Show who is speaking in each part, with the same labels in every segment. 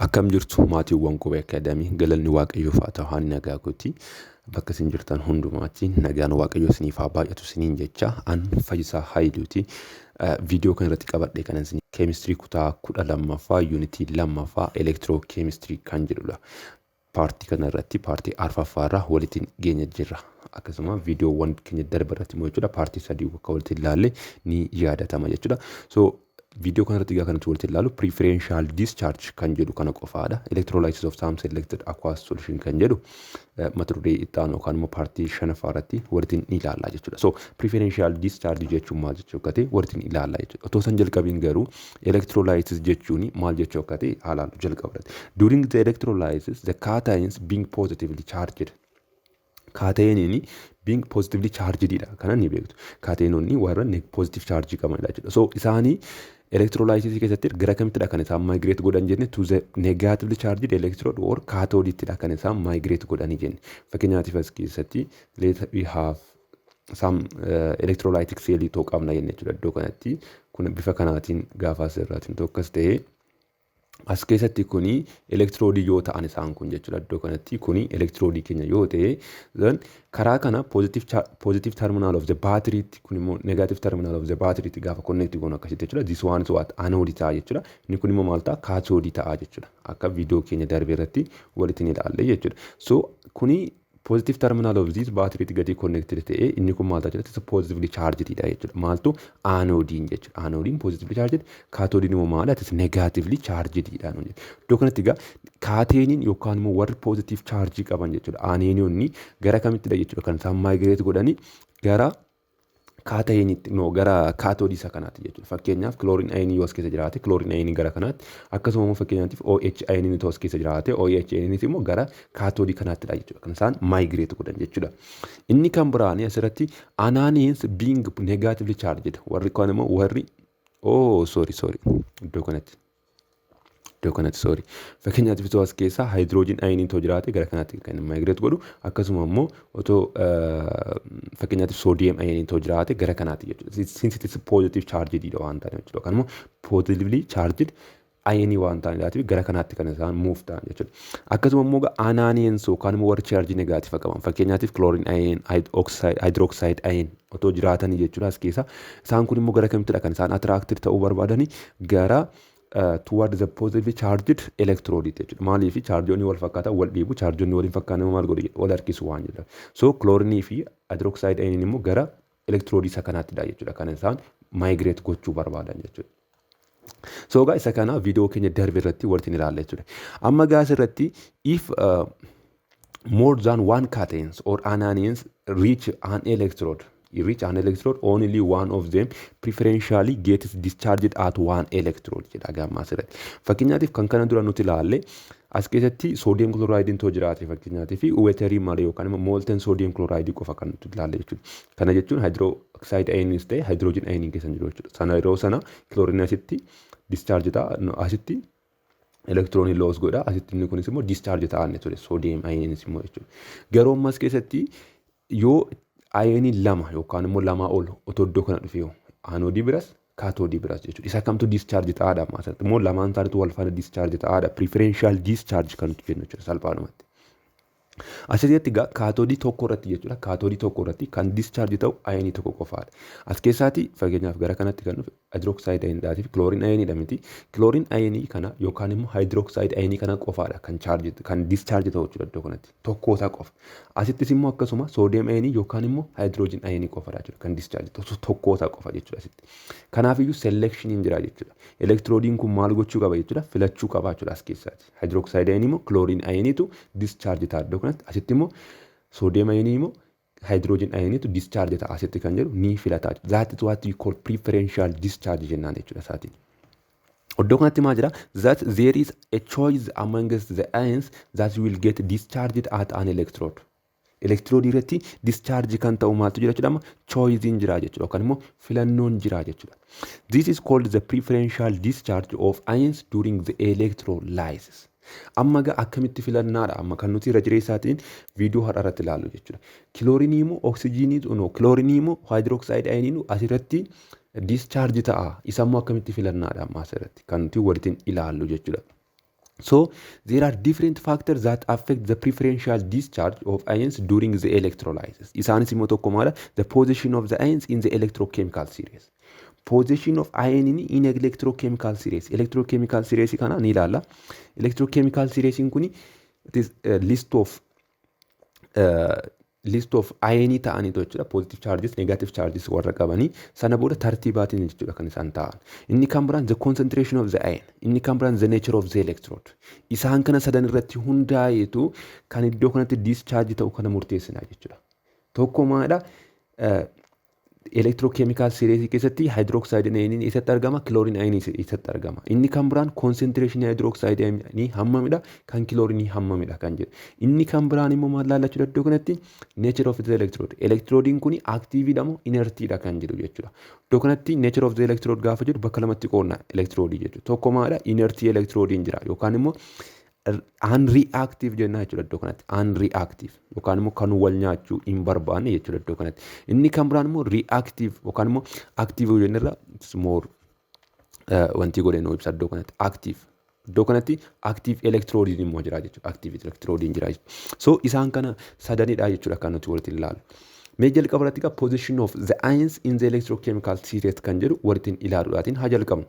Speaker 1: Akkam jirtu, maatiiwwan Qubee Akaadaamii? Galanni Waaqayyoof haa ta'u, ani nagaa kooti. Bakka isin jirtan hundumaatti nagaan Waaqayyoo isiniif haa baay'atu isiniin jecha, an Fayyisaa Hayiluuti. Viidiyoo kana irratti qabadhe kanan isin keemistirii kutaa 12ffaa, yuunitii lammaffaa, elektiroo keemistirii kan jedhudha. Paartii kana irratti paartii arfaffaa irraa walitti geenya jirra. Akkasuma viidiyoowwan keenya darba irratti immoo jechuudha, paartii sadii akka walitti ilaalle ni yaadatama jechuudha. So viidiyoo kana irratti egaa kan nuti walitti ilaalu preferential discharge kan jedhu kana qofaadha. Electrolysis of some selected aqueous solution kan jedhu mata duree itti aanu yookaan immoo paartii shanaffaa irratti walitti ni ilaalla jechuudha. So preferential discharge jechuun maal jechuu akka ta'e walitti ni ilaalla jechuudha. Otoo san jalqabiin garuu electrolysis jechuun maal jechuu akka ta'e haalaan jalqaba irratti. During the electrolysis, the cations being positively charged, kaatayiniin being positively charged dha, kana ni beektu. Kaatayinoonni warra positive charge qabanidha jechuudha. So isaanii electrolysis keessatti gara kamittidha kan isaan migrate godhan jenne? To the negatively charged electrode or cathode kan isaan migrate godhanii jenne. Fakkeenyaatiif as keessatti let we have some electrolytic cell ta'uu qabna jenne jechuudha. Iddoo kanatti kun bifa kanaatiin gaafa asirraatiin tokkos ta'ee, as keessatti kuni elektiroodii yoo ta'an isaan kun jechuudha. Iddoo kanatti kuni elektiroodii keenya yoo ta'e, then karaa kana positive terminal of the battery, kun immoo negative terminal of the battery gaafa connect goonu akkasitti jechuudha. This one is what? Anode ta'a jechuudha. Inni kun immoo maal ta'a? Cathode ta'a jechuudha, akka viidiyoo keenya darbe irratti walitti ni ilaalle jechuudha. So kuni positive terminal of this battery gadi connected ta'e, inni kun maal ta'a jechuudha? Positively charged dha jechuudha. Maaltu? Anodiin jechuudha. Anodiin positively charged, cathodiin immoo maal? It is negatively charged dha. Iddoo kanatti egaa kaatayiniin yookaan immoo warri positive charge qaban jechuudha, anionionni gara kamittidha jechuudha kan isaan migrate godhanii? Gara kaatayiniitti, no, gara kaatoodii isa kanaatti jechuudha. Fakkeenyaaf chlorine ionii yoo as keessa jiraate, chlorine ionii gara kanaatti, akkasuma immoo fakkeenyaatiif OH ioniin yoo as keessa jiraate, OH ioniin immoo gara kaatoodii kanaattidha jechuudha. Kan isaan migrate godhan jechuudha. Inni kan biraani asirratti anions being negatively charged, warri kaan immoo warri, oh, sorry, sorry, iddoo kanatti, sorry, fakkeenyaatiif otoo as keessa hydrogen ioniin otoo jiraate, gara kanaatti kan migrate godhu, akkasuma immoo otoo fakkeenyaatiif sodium ioniin otoo jiraate, gara kanaatti jechuudha. Since it is positive charged dha waan ta'eef jechuudha. Yookaan immoo positively charged ionii waan ta'aniidhaatiif gara kanaatti kan isaan move ta'an jechuudha. Akkasuma immoo anions yookaan immoo warri chaarjii negative qaban, fakkeenyaatiif chlorine ion, hydroxide ion otoo jiraatanii jechuudha as keessa, isaan kun immoo gara kamittidha kan isaan attracted ta'uu barbaadanii? Gara toward the positively charged electrode jechuudha. Maaliif? Chaarjoonni wal fakkaataa wal dhiibu, chaarjoonni wal hin fakkaanne maal godhu? Wal harkisu waan jedhamu. So chlorinii fi hydroxide ioniin immoo gara elektiroodii isa kanaattidha jechuudha kan isaan migrate gochuu barbaadan jechuudha. So egaa isa kana viidiyoo keenya darbe irratti walitti ilaalla jechuudha. Amma gaa asirratti if more than one cations or anions reach an electrode, only one of them preferentially gets discharged at one electrode jedha gamma asirratti. Fakkeenyaatiif kan kana dura nuti ilaalle, as keessatti sodium chloride too jiraate, fakkeenyaatiif waterii malee yookaan immoo molten sodium chloride qofa kan nuti ilaalle jechuudha. Kana jechuun hydroxide ioniis ta'e hydrogen ioniin keessa jiru jechuudha. Sana yeroo sana chlorine asitti discharge ta'a, asitti elektiroonii loss godha, asitti inni kunis immoo discharge ta'a inni ture, sodium ioniinis immoo jechuudha. Garuu ammas keessatti yoo ionii lama yookaan immoo lamaa ol otoo iddoo kana dhufe, anoodii biras kaatoodii biras jechuudha. Isa kamtu discharge ta'aadha ammaa asirratti? Immoo lamaan isaaniitu wal faana discharge ta'aadha. Preferential discharge kan nuti jennu jechuudha salphaadhumatti. Asirratti egaa kaatoodii tokko irratti jechuudha. Kaatoodii tokko irratti kan discharge ta'u ionii tokko qofaadha. As keessaati fakkeenyaaf gara kanatti kan dhufe hydroxide ioniidhaa fi chlorine ioniidha miti. Chlorine ionii kana yookaan immoo hydroxide ionii kana qofaadha kan charge, kan discharge ta'u jechuudha iddoo kanatti. Tokko isaa qofa. Asittis immoo akkasuma sodium ionii yookaan immoo hydrogen ionii qofaadha jechuudha kan discharge ta'u, tokko isaa qofa jechuudha asitti. Kanaafiyyuu selectioniin jira jechuudha. Elektiroodiin kun maal gochuu qaba jechuudha? Filachuu qaba jechuudha as keessaati. Hydroxide ionii immoo chlorine ioniitu discharge ta'a iddoo kanatti. Asitti immoo sodium ionii immoo hydrogen ioniitu discharge ta'a asitti kan jedhu ni filata. That is what we call preferential discharge jennaan jechuudha isaatiin. Iddoo kanatti maal jira? That there is a choice amongst the ions that will get discharged at an electrode. Elektiroodii irratti discharge kan ta'u maaltu jira jechuudha amma? Choicein jira jechuudha yookaan immoo filannoon jira jechuudha. This is called the preferential discharge of ions during the electrolysis. Amma gaa akkamitti filannaadha amma kan nuti irra jireessaatiin viidiyoo har'a irratti ilaallu jechuudha. Kiloorinii immoo oksijiinii, no, kiloorinii immoo hydroxide ioniin asirratti discharge ta'a. Isa immoo akkamitti filannaadha amma asirratti kan nuti walitti ilaallu jechuudha. So there are different factors that affect the preferential discharge of ions during the electrolysis. Isaanis immoo tokko maala? The position of the ions in the electrochemical series. Position of ion in electrochemical series. Electrochemical series kana ni ilaalla. Electrochemical series kuni, it is a list of ionii ta'aniitu jechuudha. Positive charges, negative charges warra qabanii sana booda tartiibaatiin jechuudha kan isaan ta'an. Inni kan biraan the concentration of the ion. Inni kan biraan the nature of the electrode. Isaan kana sadan irratti hundaa'eetu kan iddoo kanatti discharge ta'u kana murteessina jechuudha. Tokko maalidha? Electrochemical series keessatti hydroxide ioniin eessatti argama? Chlorine ioniin eessatti argama? Inni kan biraan concentration hydroxide ionii hammamidha? Kan chlorine hammamidha kan jedhu. Inni kan biraan immoo maal laallachuu iddoo kanatti? Nature of the electrode. Electrodiin kuni activeidha moo inertiidha kan jedhu jechuudha. Iddoo kanatti nature of the electrode gaafa jedhu bakka lamatti qoodna electrodii jechuudha. Tokko maalidha? Inertii electrodiin jira yookaan immoo unreactive jenna jechuudha iddoo kanatti. Unreactive yookaan immoo kan wal nyaachuu hin barbaanne jechuudha iddoo kanatti. Inni kan biraan immoo reactive yookaan immoo active jennirra more wanti godhe nu ibsa iddoo kanatti active. Iddoo kanatti active electrodiin immoo jira jechuudha. Active electrodiin jira jechuudha. So isaan kana sadanidha jechuudha kan nuti walitti ilaalu. Mee jalqaba irratti egaa position of the ions in the electrochemical series kan jedhu walitti ilaaluudhaatiin haa jalqabnu.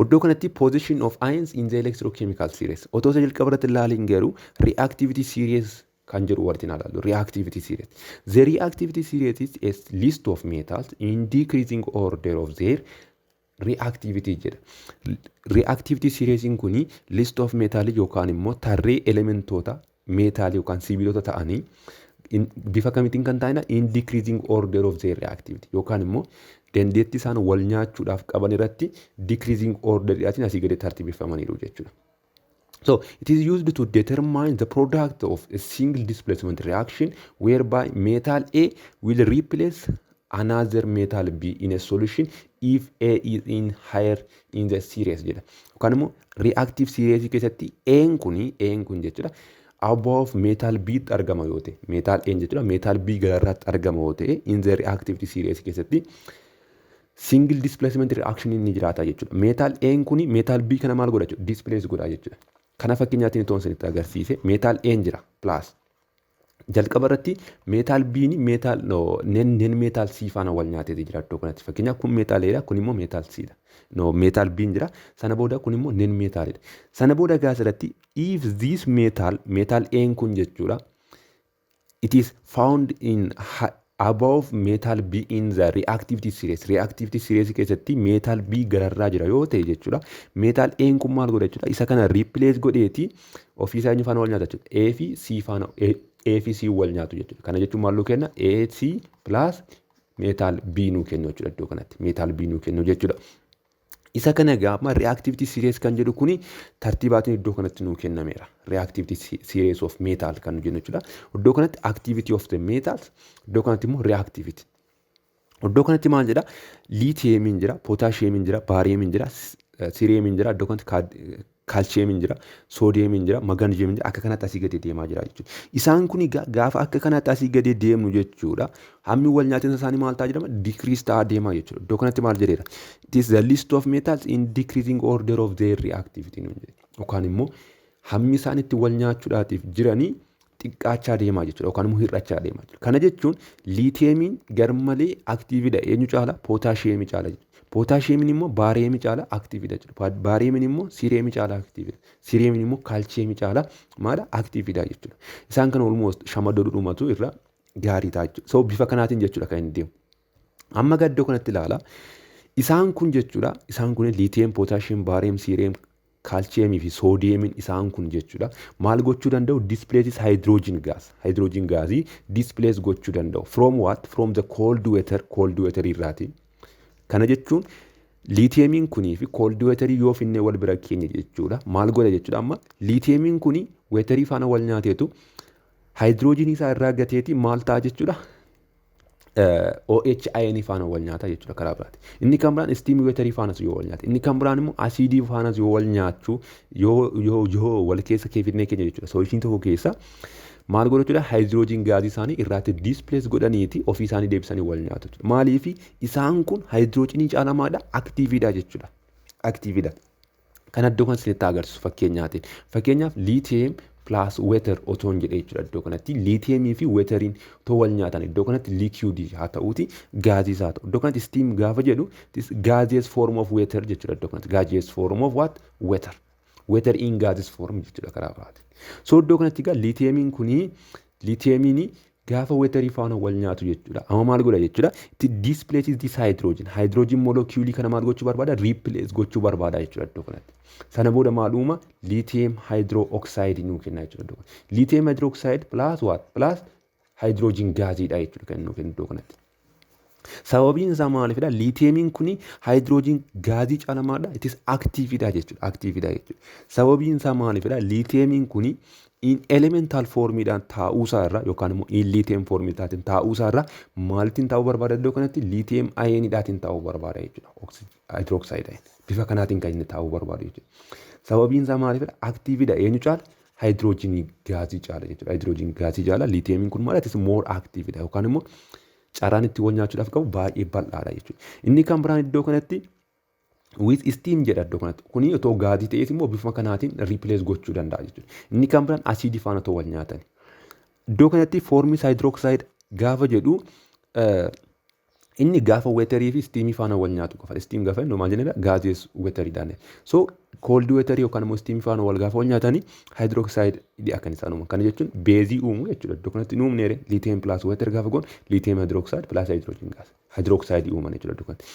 Speaker 1: Iddoo kanatti position of ions in the electrochemical series. Otoo isa jalqaba irratti ilaaliin garuu reactivity series kan jedhu walitti ilaallu. Reactivity series. The reactivity series is a list of metals in decreasing order of their reactivity jedha. Reactivity series kuni list of metal yookaan immoo tarree elementoota meetaalii yookaan sibiilota ta'anii bifa kamitiin kan ta'anidha? In decreasing order of their reactivity yookaan immoo dandeettii isaan wal nyaachuudhaaf qaban irratti decreasing order asii gadi tartiibeffamaniiru jechuudha. So it is used to determine the product of a single displacement reaction whereby metal A will replace another metal B in a solution if A is in higher in the series jedha. Yookaan immoo reactive series keessatti A'n kun jechuudha, above metal B tti argama yoo ta'e, metal A jechuudha, metal B gararraatti argama yoo ta'e, in the reactive series keessatti single displacement reaction inni jiraata jechuudha. Metal A kuni metal B kana maal godha jechuudha? Displace godha jechuudha. Kana fakkeenyaatiin itoo isinitti agarsiise, metal A jira plus jalqaba irratti metal B'n metal no non metal C faana wal nyaateeti jira iddoo kanatti. Fakkeenyaaf kun metal A dha, kun immoo metal C dha. No, metal B'n jira, sana booda kun immoo non metalidha. Sana booda gaas irratti if this metal, metal A kun jechuudha, it is found in above metal B in the reactivity series. Reactivity series keessatti metal B gararraa jira yoo ta'e jechuudha. Metal A kun maal godha jechuudha? Isa kana replace godheeti ofiisaa eenyu faana wal nyaata jechuudha? A fi C faana, A fi C wal nyaatu jechuudha. Kana jechuun maal nuu kenna? AC plus metal B nuu kennu jechuudha iddoo kanatti. Metal B nuu kennu jechuudha. Isa kana gaafa reactivity series kan jedhu kuni tartiibaatiin iddoo kanatti nuu kennameera. Reactivity series of metal kan nu jennu jechuudha. Iddoo kanatti activity of the metals, iddoo kanatti immoo reactivity. Iddoo kanatti maal jedha? Lithiumiin jira, potassiumiin jira, bariumiin jira, ceriumiin jira, iddoo kanatti calciumiin jira, sodiumiin jira, magnesiumiin jira, akka kanatti asii gadi deemaa jira jechuudha. Isaan kun gaafa akka kanatti asii gadi deemnu jechuudha. Hammi wal nyaatinsa isaanii maal ta'aa jedhama? Decrease ta'aa deemaa jechuudha. Iddoo kanatti maal jedheera? It is the list of metals in decreasing order of their reactivity nuun jedhe. Yookaan immoo hammi isaan itti wal nyaachuudhaatiif jiranii xiqqaachaa deemaa jechuudha yookaan immoo hir'achaa deemaa jechuudha. Kana jechuun lithiumiin garmalee activeidha, eenyu caala? Potassiumii caala jechuudha. Potassiumiin immoo bariumii caala activeidha jechuudha. Bariumiin immoo ceriumii caala activeidha. Ceriumiin immoo calciumii caala maala activeidha jechuudha. Isaan kana almost shamaddoodhumatu irra gaarii ta'a jechuudha. So bifa kanaatiin jechuudha kan inni deemu. Amma iddoo kanatti ilaala. Isaan kun jechuudha. Isaan kun lithium, potassium, barium, cerium, calciumii fi sodiumiin isaan kun jechuudha. Maal gochuu danda'u? Displaces hydrogen gas. Hydrogen gaasii displace gochuu danda'u. From what? From the cold water, cold water irraati. Kana jechuun lithiumiin kunii fi cold waterii yoo finnee wal bira keenya jechuudha. Maal godha jechuudha? Amma lithiumiin kunii waterii faana wal nyaateetu hydrogenii isaa irraa gateeti maal ta'a jechuudha? OH ionii faana wal nyaata jechuudha karaa biraati. Inni kan biraan steam waterii faanas yoo wal nyaata. Inni kan biraan immoo asiidii faanas yoo wal nyaachuu yoo wal keessa keeffinnee keenya jechuudha. Solutionii tokko keessa maal godhu jechuudha? Hydrogen gaazii isaanii irraatti displace godhaniiti ofii isaanii deebisanii wal nyaatu jechuudha. Maaliif? Isaan kun hydrogenii caalamaadha, activeidha jechuudha. Activeidha. Kan iddoo kan isinitti agarsiisu fakkeenyaatiin. Fakkeenyaaf, lithium plus water otoo hin jedhee jechuudha. Iddoo kanatti lithiumii fi wateriin otoo wal nyaatan, iddoo kanatti liquidii haa ta'uuti, gaasiis haa ta'u. Iddoo kanatti steam gaafa jedhu gaseous form of water jechuudha. Iddoo kanatti gaseous form of what? Water. Water in gaseous form jechuudha karaa biraatiin. So iddoo kanatti egaa lithiumiin kunii, lithiumiin gaafa waterii faana wal nyaatu jechuudha. Amma maal godha jechuudha? It displaces this hydrogen. Hydrogen moleculeii kana maal gochuu barbaada? Replace gochuu barbaada jechuudha iddoo kanatti. Sana booda maal uuma? Lithium hydroxide nuu kenna jechuudha iddoo kanatti. Lithium hydroxide plus what? Plus hydrogen gasiidha jechuudha kan nuu kennu iddoo kanatti. Sababiin isaa maalifidha? Lithiumiin kuni hydrogen gasii caala maalidha? It is activeidha jechuudha. Activeidha jechuudha. Sababiin isaa maalifidha? Lithiumiin kuni in elemental formiidhaan taa'uusaa irraa yookaan immoo in lithium formiidhaatiin taa'uusaa irraa maalittiin taa'uu barbaada iddoo kanatti? Lithium ioniidhaatiin taa'uu barbaada jechuudha. Hydroxide bifa kanaatiin kan inni taa'uu barbaadu jechuudha. Sababiin isaa maalifidha? Activeidha. Eenyu caala? Hydrogenii gasii caala jechuudha. Hydrogen gasii caala lithiumiin kun maal? It is more activeidha yookaan immoo carraan itti wal nyaachuudhaaf qabu baay'ee bal'aadha jechuudha. Inni kan biraan iddoo kanatti with steam jedha iddoo kanatti. Kuni otoo gasii ta'ees immoo bifa kanaatiin replace gochuu danda'a jechuudha. Inni kan biraan asiidii faana otoo wal nyaatan. Iddoo kanatti forms hydroxide gaafa jedhu, inni gaafa waterii fi steamii faana wal nyaatu qofa. Steam gaafa inni maal jennedha? Gaseous wateriidhaan. So cold waterii yookaan immoo steamii faana wal gaafa wal nyaatanii hydroxide kan isaan uuman. Kana jechuun baseii uumu jechuudha. Iddoo kanatti hin uumneere? Lithium plus water gaafa goon lithium hydroxide plus hydrogen gas. Hydroxide uuman jechuudha iddoo kanatti.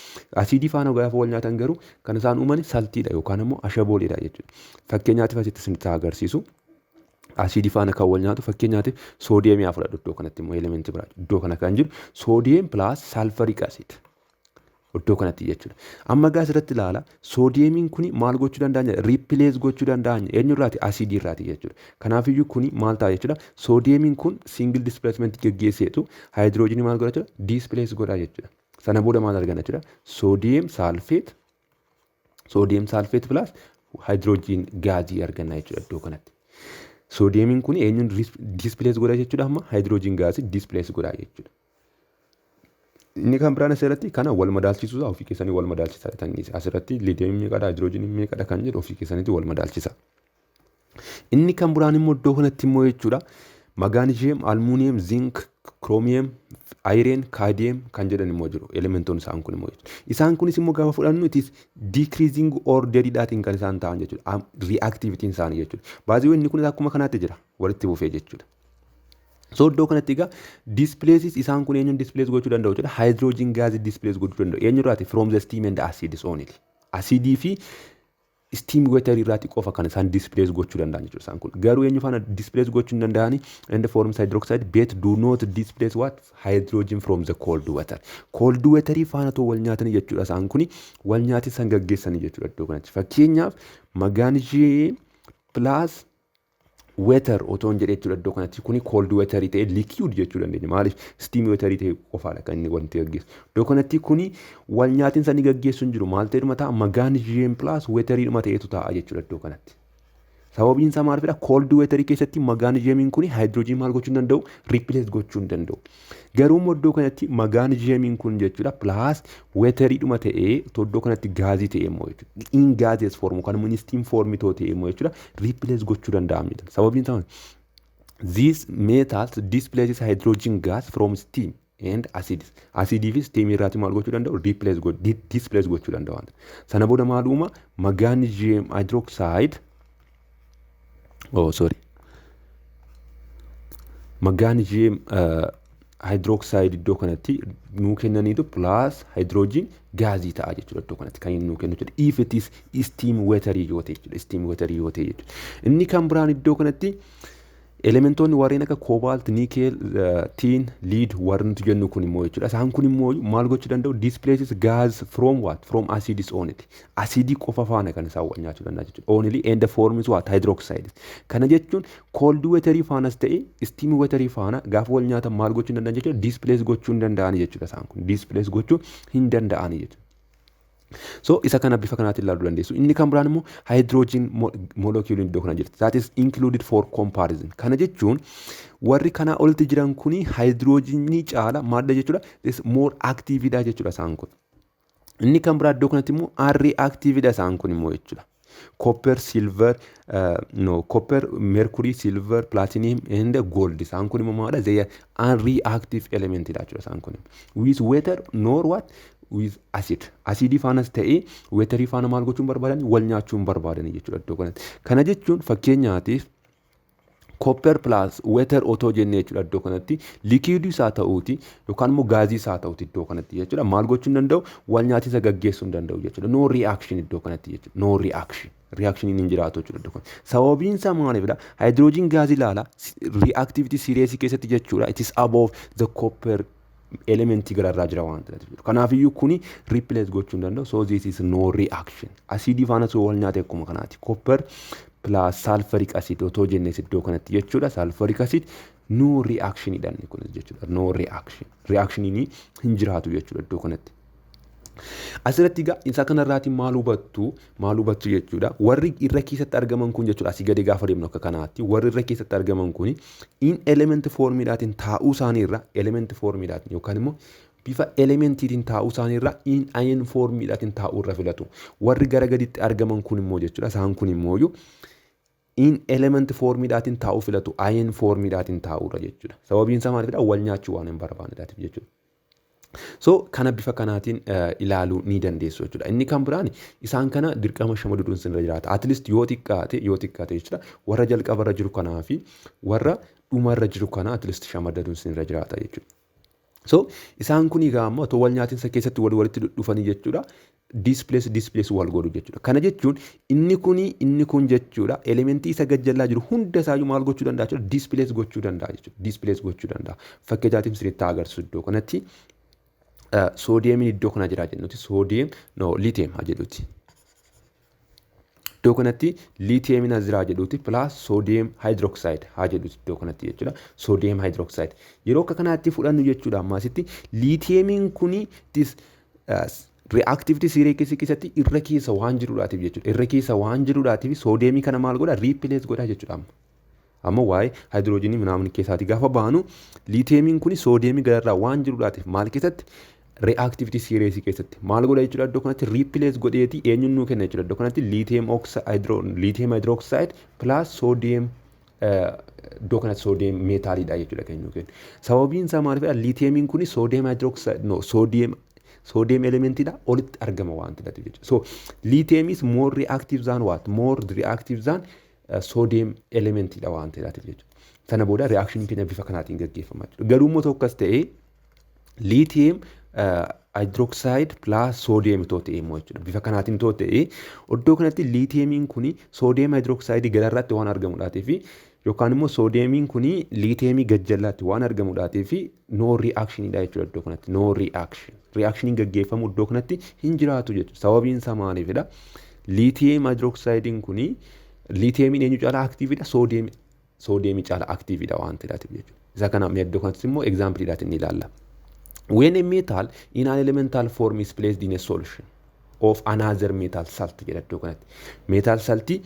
Speaker 1: Asiidii faana gaafa wal nyaatan garuu kan isaan uuman saltiidha yookaan immoo ashabooliidha jechuudha. Fakkeenyaatiif asitti isinitti agarsiisu. Asiidii faana kan wal nyaatu fakkeenyaatiif sodiumii haa fudhadhu. Iddoo kanatti immoo elementii biraa iddoo kana kan jiru sodium plus sulfuric acid iddoo kanatti jechuudha. Amma gaa asirratti ilaala, sodiumiin kuni maal gochuu danda'a? Replace gochuu danda'a. Eenyurraati? Asiidii irraati jechuudha. Kanaafiyyuu kuni maal ta'a jechuudha? Sodiumiin kun single displacement geggeesseetu hydrogenii maal godha jechuudha? Displace godha jechuudha. Sana booda maal arganna jechuudha? Sodium sulfate plus hydrogen gasii arganna jechuudha iddoo kanatti. Sodiumiin kun eenyuun displace godha jechuudha? Amma hydrogen gasii displace godha jechuudha. Inni kan biraan asirratti kana wal madaalchisuusaa ofii keessanii wal madaalchisaa. Asirratti lithiumiin meeqadha, hydrogeniin meeqadha kan jedhu ofii keessaniitti wal madaalchisa. Inni kan biraan immoo iddoo kanatti immoo jechuudha, magnesium, aluminium, zinc, chromium, iron, cadmium kan jedhan immoo jiru elementoonni isaan kun immoo jechuudha. Isaan kunis immoo gaafa fudhannu it is decreasing orderiidhaatiin kan isaan ta'an jechuudha. Reactivityin isaanii jechuudha. Baay'ee inni kunis akkuma kanaatti jira walitti fufee jechuudha. So iddoo kanatti egaa displaces isaan kun eenyuun displace gochuu danda'u jechuudha? Hydrogen gasii displace gochuu danda'u. Eenyurraati? From the steam and acids only. Asiidii fi steam water irraati qofa kan isaan displace gochuu danda'an jechuudha isaan kun. Garuu eenyu faana displace gochuu hin danda'ani? And forms hydroxide but do not displace what? Hydrogen from the cold water. Cold waterii faana too wal nyaatanii jechuudha, isaan kuni wal nyaati san gaggeessanii jechuudha iddoo kanatti. Fakkeenyaaf, magnesium plus water otoo hin jedhee jechuudha, iddoo kanatti kuni cold waterii ta'e liquid jechuu dandeenya. Maaliif? Steam waterii ta'e qofaadha kan inni wanti gaggeessu. Iddoo kanatti kuni wal nyaatinsa inni gaggeessu hin jiru. Maal ta'edhuma ta'a? Magnesium plus wateriidhuma ta'etu ta'a jechuudha iddoo kanatti. Sababiin isaa maalifidha? Cold waterii keessatti magnesiumiin kuni hydrogen maal gochuu hin danda'u? Replace gochuu hin danda'u. Garuu immoo iddoo kanatti magnesiumiin kun jechuudha plus wateriidhuma ta'ee iddoo kanatti gasii ta'e immoo jechuudha. In gaseous form yookaan immoo steam form ta'e immoo jechuudha replace gochuu danda'amnidha. Sababiin isaa these metals displaces hydrogen gas from steam and acids. Asidii fi steam irraati maal gochuu danda'u? Replace, displace gochuu danda'u. Sana booda maal uuma? Magnesium hydroxide, oh sorry, magnesium hydroxide iddoo kanatti nuu kennaniitu plus hydrogen gasii ta'a jechuudha iddoo kanatti kan inni nuu kennu jechuudha. If it is steam waterii yoo ta'e jechuudha. Steam waterii yoo ta'e jechuudha. Inni kan biraan iddoo kanatti elementoonni warreen akka cobalt, nickel, tin, lead warri nuti jennu kun immoo jechuudha. Isaan kun immoo maal gochuu danda'u? Displaces gas from what? From acids only. Asidii qofa faana kan isaan wal nyaachuu danda'a jechuudha. Only and forms what? Hydroxide. Kana jechuun cold waterii faanas ta'e steam waterii faana gaafa wal nyaatan maal gochuu hin danda'an jechuudha? Displace gochuu hin danda'ani jechuudha isaan kun. Displace gochuu hin danda'ani jechuudha. So isa kana bifa kanaatiin ilaaluu dandeessu. Inni kan biraan immoo hydrogen molecule iddoo kana jirti. That is included for comparison. Kana jechuun warri kanaa olitti jiran kuni hydrogenii caala maalidha jechuudha? This more active dha jechuudha isaan kun. Inni kan biraa iddoo kanatti immoo unreactive dha isaan kun immoo jechuudha. Copper, silver, no, copper, mercury, silver, platinum and gold. Isaan kun immoo maalidha? They are unreactive element dha jechuudha isaan kun. With water nor what? With acid. Asidii faanas ta'ee waterii faana maal gochuu hin barbaadan? Wal nyaachuu hin barbaadan jechuudha iddoo kanatti. Kana jechuun, fakkeenyaatiif, copper plus water otoo jennee jechuudha, iddoo kanatti liquidii isaa ta'uuti yookaan immoo gaazii isaa ta'uuti iddoo kanatti jechuudha, maal gochuu hin danda'u? Wal nyaatisa gaggeessuu hin danda'u jechuudha. No reaction iddoo kanatti jechuudha. No reaction. Reactioniin hin jiraatu jechuudha iddoo kanatti. Sababiin isaa maalidha? Hydrogen gaazii ilaala, reactivity series keessatti jechuudha, it is above the copper elementii gararraa jira waan ta'eef. Kanaafiyyuu kuni replace gochuu hin danda'u. So this is no reaction. Asiidii faana wal nyaate akkuma kanaati. Copper plus sulfuric acid otoo jennees iddoo kanatti jechuudha. Sulfuric acid, no reaction dha inni kunis jechuudha. No reaction. Reactioniin hin jiraatu jechuudha iddoo kanatti. Asirratti egaa isa kanarraati maal hubattu jechuudha? Warri irra keessatti argaman kun jechuudha, asii gadi gaafa deemnu akka kanaatti, warri irra keessatti argaman kun in element formiidhaatiin taa'uu isaaniirra, element formiidhaatiin yookaan immoo bifa elementiitiin taa'uu isaaniirra, in ion formiidhaatiin taa'uu irra filatu. Warri gara gaditti argaman kun immoo jechuudha, isaan kun immoo in element formiidhaatiin taa'uu filatu ion formiidhaatiin taa'uudha jechuudha. Sababiin isaa maalidha? Wal nyaachuu waan hin barbaanneedhaatiif jechuudha. So kana bifa kanaatiin ilaaluu ni dandeessu jechuudha. Inni kan biraan isaan kana dirqama shamaduudhaan sinirra jiraata. At least yoo xiqqaate jechuudha, warra jalqabarra jiru kanaa fi warra dhumarra jiru kana at least shamaddaduun sinirra jiraata jechuudha. So isaan kun egaa ammoo otoo wal nyaatinsa keessatti wal walitti dhufanii jechuudha, displace wal godhu jechuudha. Kana jechuun inni kun jechuudha, elementii isa gajjallaa jiru hunda isaayyuu maal gochuu danda'a jechuudha? Displace gochuu danda'a jechuudha. Displace gochuu danda'a. Fakkeenyaatiif sirriitti agarsiisu, iddoo kanatti soodiyeemiin iddoo kana jira jennuti, sodium, no, lithium haa jedhuti. Iddoo kanatti lithiumiin as jira jedhuti, plus sodium hydroxide haa jedhuti iddoo kanatti jechuudha. Sodium hydroxide. Yeroo akka kanaatti fudhannu jechuudha, ammaasitti lithiumiin kuni reactivity series keessatti irra keessa waan jiruudhaatiif jechuudha. Irra keessa waan jiruudhaatiif soodiyeemii kana maal godha? Replace godha jechuudha amma. Amma waa'ee haayidroojinii minaamin keessaati gaafa baanu, lithiumiin kuni soodiyeemii gararraa waan jiruudhaatiif maal keessatti? Reactivity series keessatti maal godha jechuudha? Iddoo kanatti replace godheeti eenyuun nuu kenna jechuudha? Iddoo kanatti lithium hydroxide plus sodium, iddoo kanatti sodium metaliidha jechuudha kan nuu kennu. Sababiin isaa maalifidha? Lithiumiin kuni sodium hydroxide, no, sodium elementiidha olitti argama waan ta'eef jechuudha. So lithium is more reactive than what? More reactive than sodium elementiidha waan ta'eef jechuudha. Sana booda reactioniin keenya bifa kanaatiin gaggeeffama jechuudha. Garuu immoo tokkos ta'ee lithium hydroxide plus sodium too ta'e immoo jechuudha. Bifa kanaatiin too ta'e, iddoo kanatti lithiumiin kuni sodium hydroxide gararraatti waan argamudhaatii fi yookaan immoo soodiyeemiin kuni lithiumii gajjallaatti waan argamudhaatii fi no reactionidha jechuudha iddoo kanatti. No reaction. Reactioniin gaggeeffamu iddoo kanatti hin jiraatu jechuudha. Sababiin isaa maaliifidha? Lithium hydroxidein kuni lithiumiin eenyu caalaa activeidha? Soodiyeemii caalaa activeidha waan ta'eef jechuudha. Isa kana iddoo kanatti immoo exampleiidhaatiin ni ilaalla. When a metal in an elemental form is placed in a solution of another metal salt jedha iddoo kanatti. Metal saltii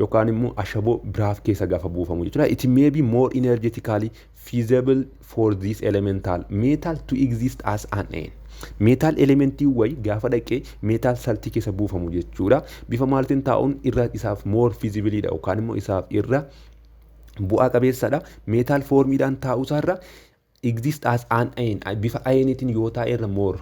Speaker 1: yookaan immoo ashaboo biraaf keessa gaafa buufamu jechuudha. It may be more energetically feasible for this elemental metal to exist as an ion. Metal elementii wayi gaafa dhaqee metal saltii keessa buufamu jechuudha. Bifa maaltiin taa'uun irra isaaf more feasibleidha yookaan immoo isaaf irra bu'aa qabeessadha? Metal formiidhaan taa'uusaarra exist as an ion, bifa ioniitiin yoo taa'e irra more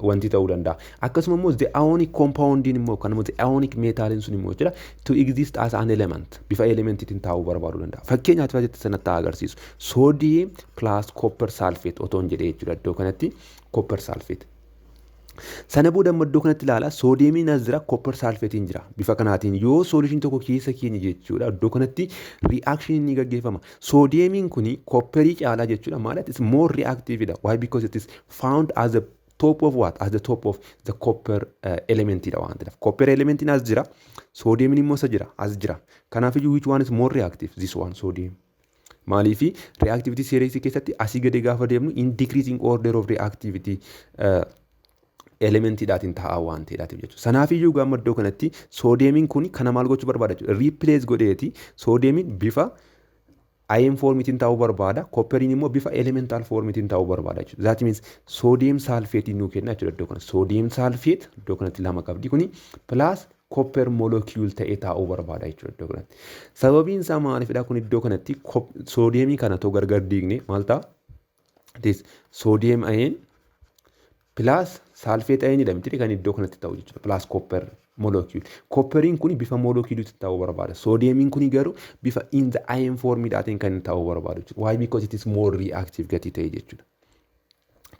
Speaker 1: wanti ta'uu danda'a. Akkasuma immoo the ionic compoundiin immoo yookaan immoo the ionic metaliin sun immoo jechuudha, to exist as an element, bifa elementiitiin taa'uu barbaaduu danda'a. Fakkeenyaaf asitti sanatti agarsiisu. Sodium plus copper sulfate otoo hin jedhee jechuudha, iddoo kanatti copper sulfate. Sana booda amma iddoo kanatti ilaala, soodiyeemiin as jira, copper sulfateiin jira. Bifa kanaatiin yoo solution tokko keessa keenya jechuudha, iddoo kanatti reaction ni gaggeeffama. Soodiyeemiin kuni copperii caalaa jechuudha, maal, it is more reactive dha. Why? Because it is found as a top of what? As the top of the copper elementidha waan ta'eef. Copper elementiin as jira. Soodiyeemiin immoo isa jira, as jira. Kanaafiyyuu which one is more reactive? This one, sodium. Maaliifi reactivity series keessatti asii gadi gaafa deemnu in decreasing order of reactivity elementiidhaatiin taa'aa waan ta'eedhaatiif jechuudha. Sanaafiyyuu gaafa iddoo kanatti soodiyeemiin kun kana maal gochuu barbaada jechuudha? Replace godheeti soodiyeemiin bifa ion formiitiin taa'uu barbaada. Copperiin immoo bifa elemental formiitiin taa'uu barbaada jechuudha. That means sodium sulfateiin nuu kenna jechuudha iddoo kana. Sodium sulfate iddoo kanatti lama qabdi kuni plus copper molecule ta'ee taa'uu barbaada jechuudha iddoo kanatti. Sababiin isaa maalifidha? Kun iddoo kanatti soodiyeemii kana too gargar diigne maal ta'a? Sodium ion plus sulfate ioniidha miti kan iddoo kanatti ta'u jechuudha. Plus copper molecule. Copperiin kun bifa moleculeitti ta'uu barbaada. Soodiyeemiin kun garuu bifa in the ion formiidhaatiin kan inni ta'uu barbaadu jechuudha. Why? Because it is more reactive gatii ta'e jechuudha.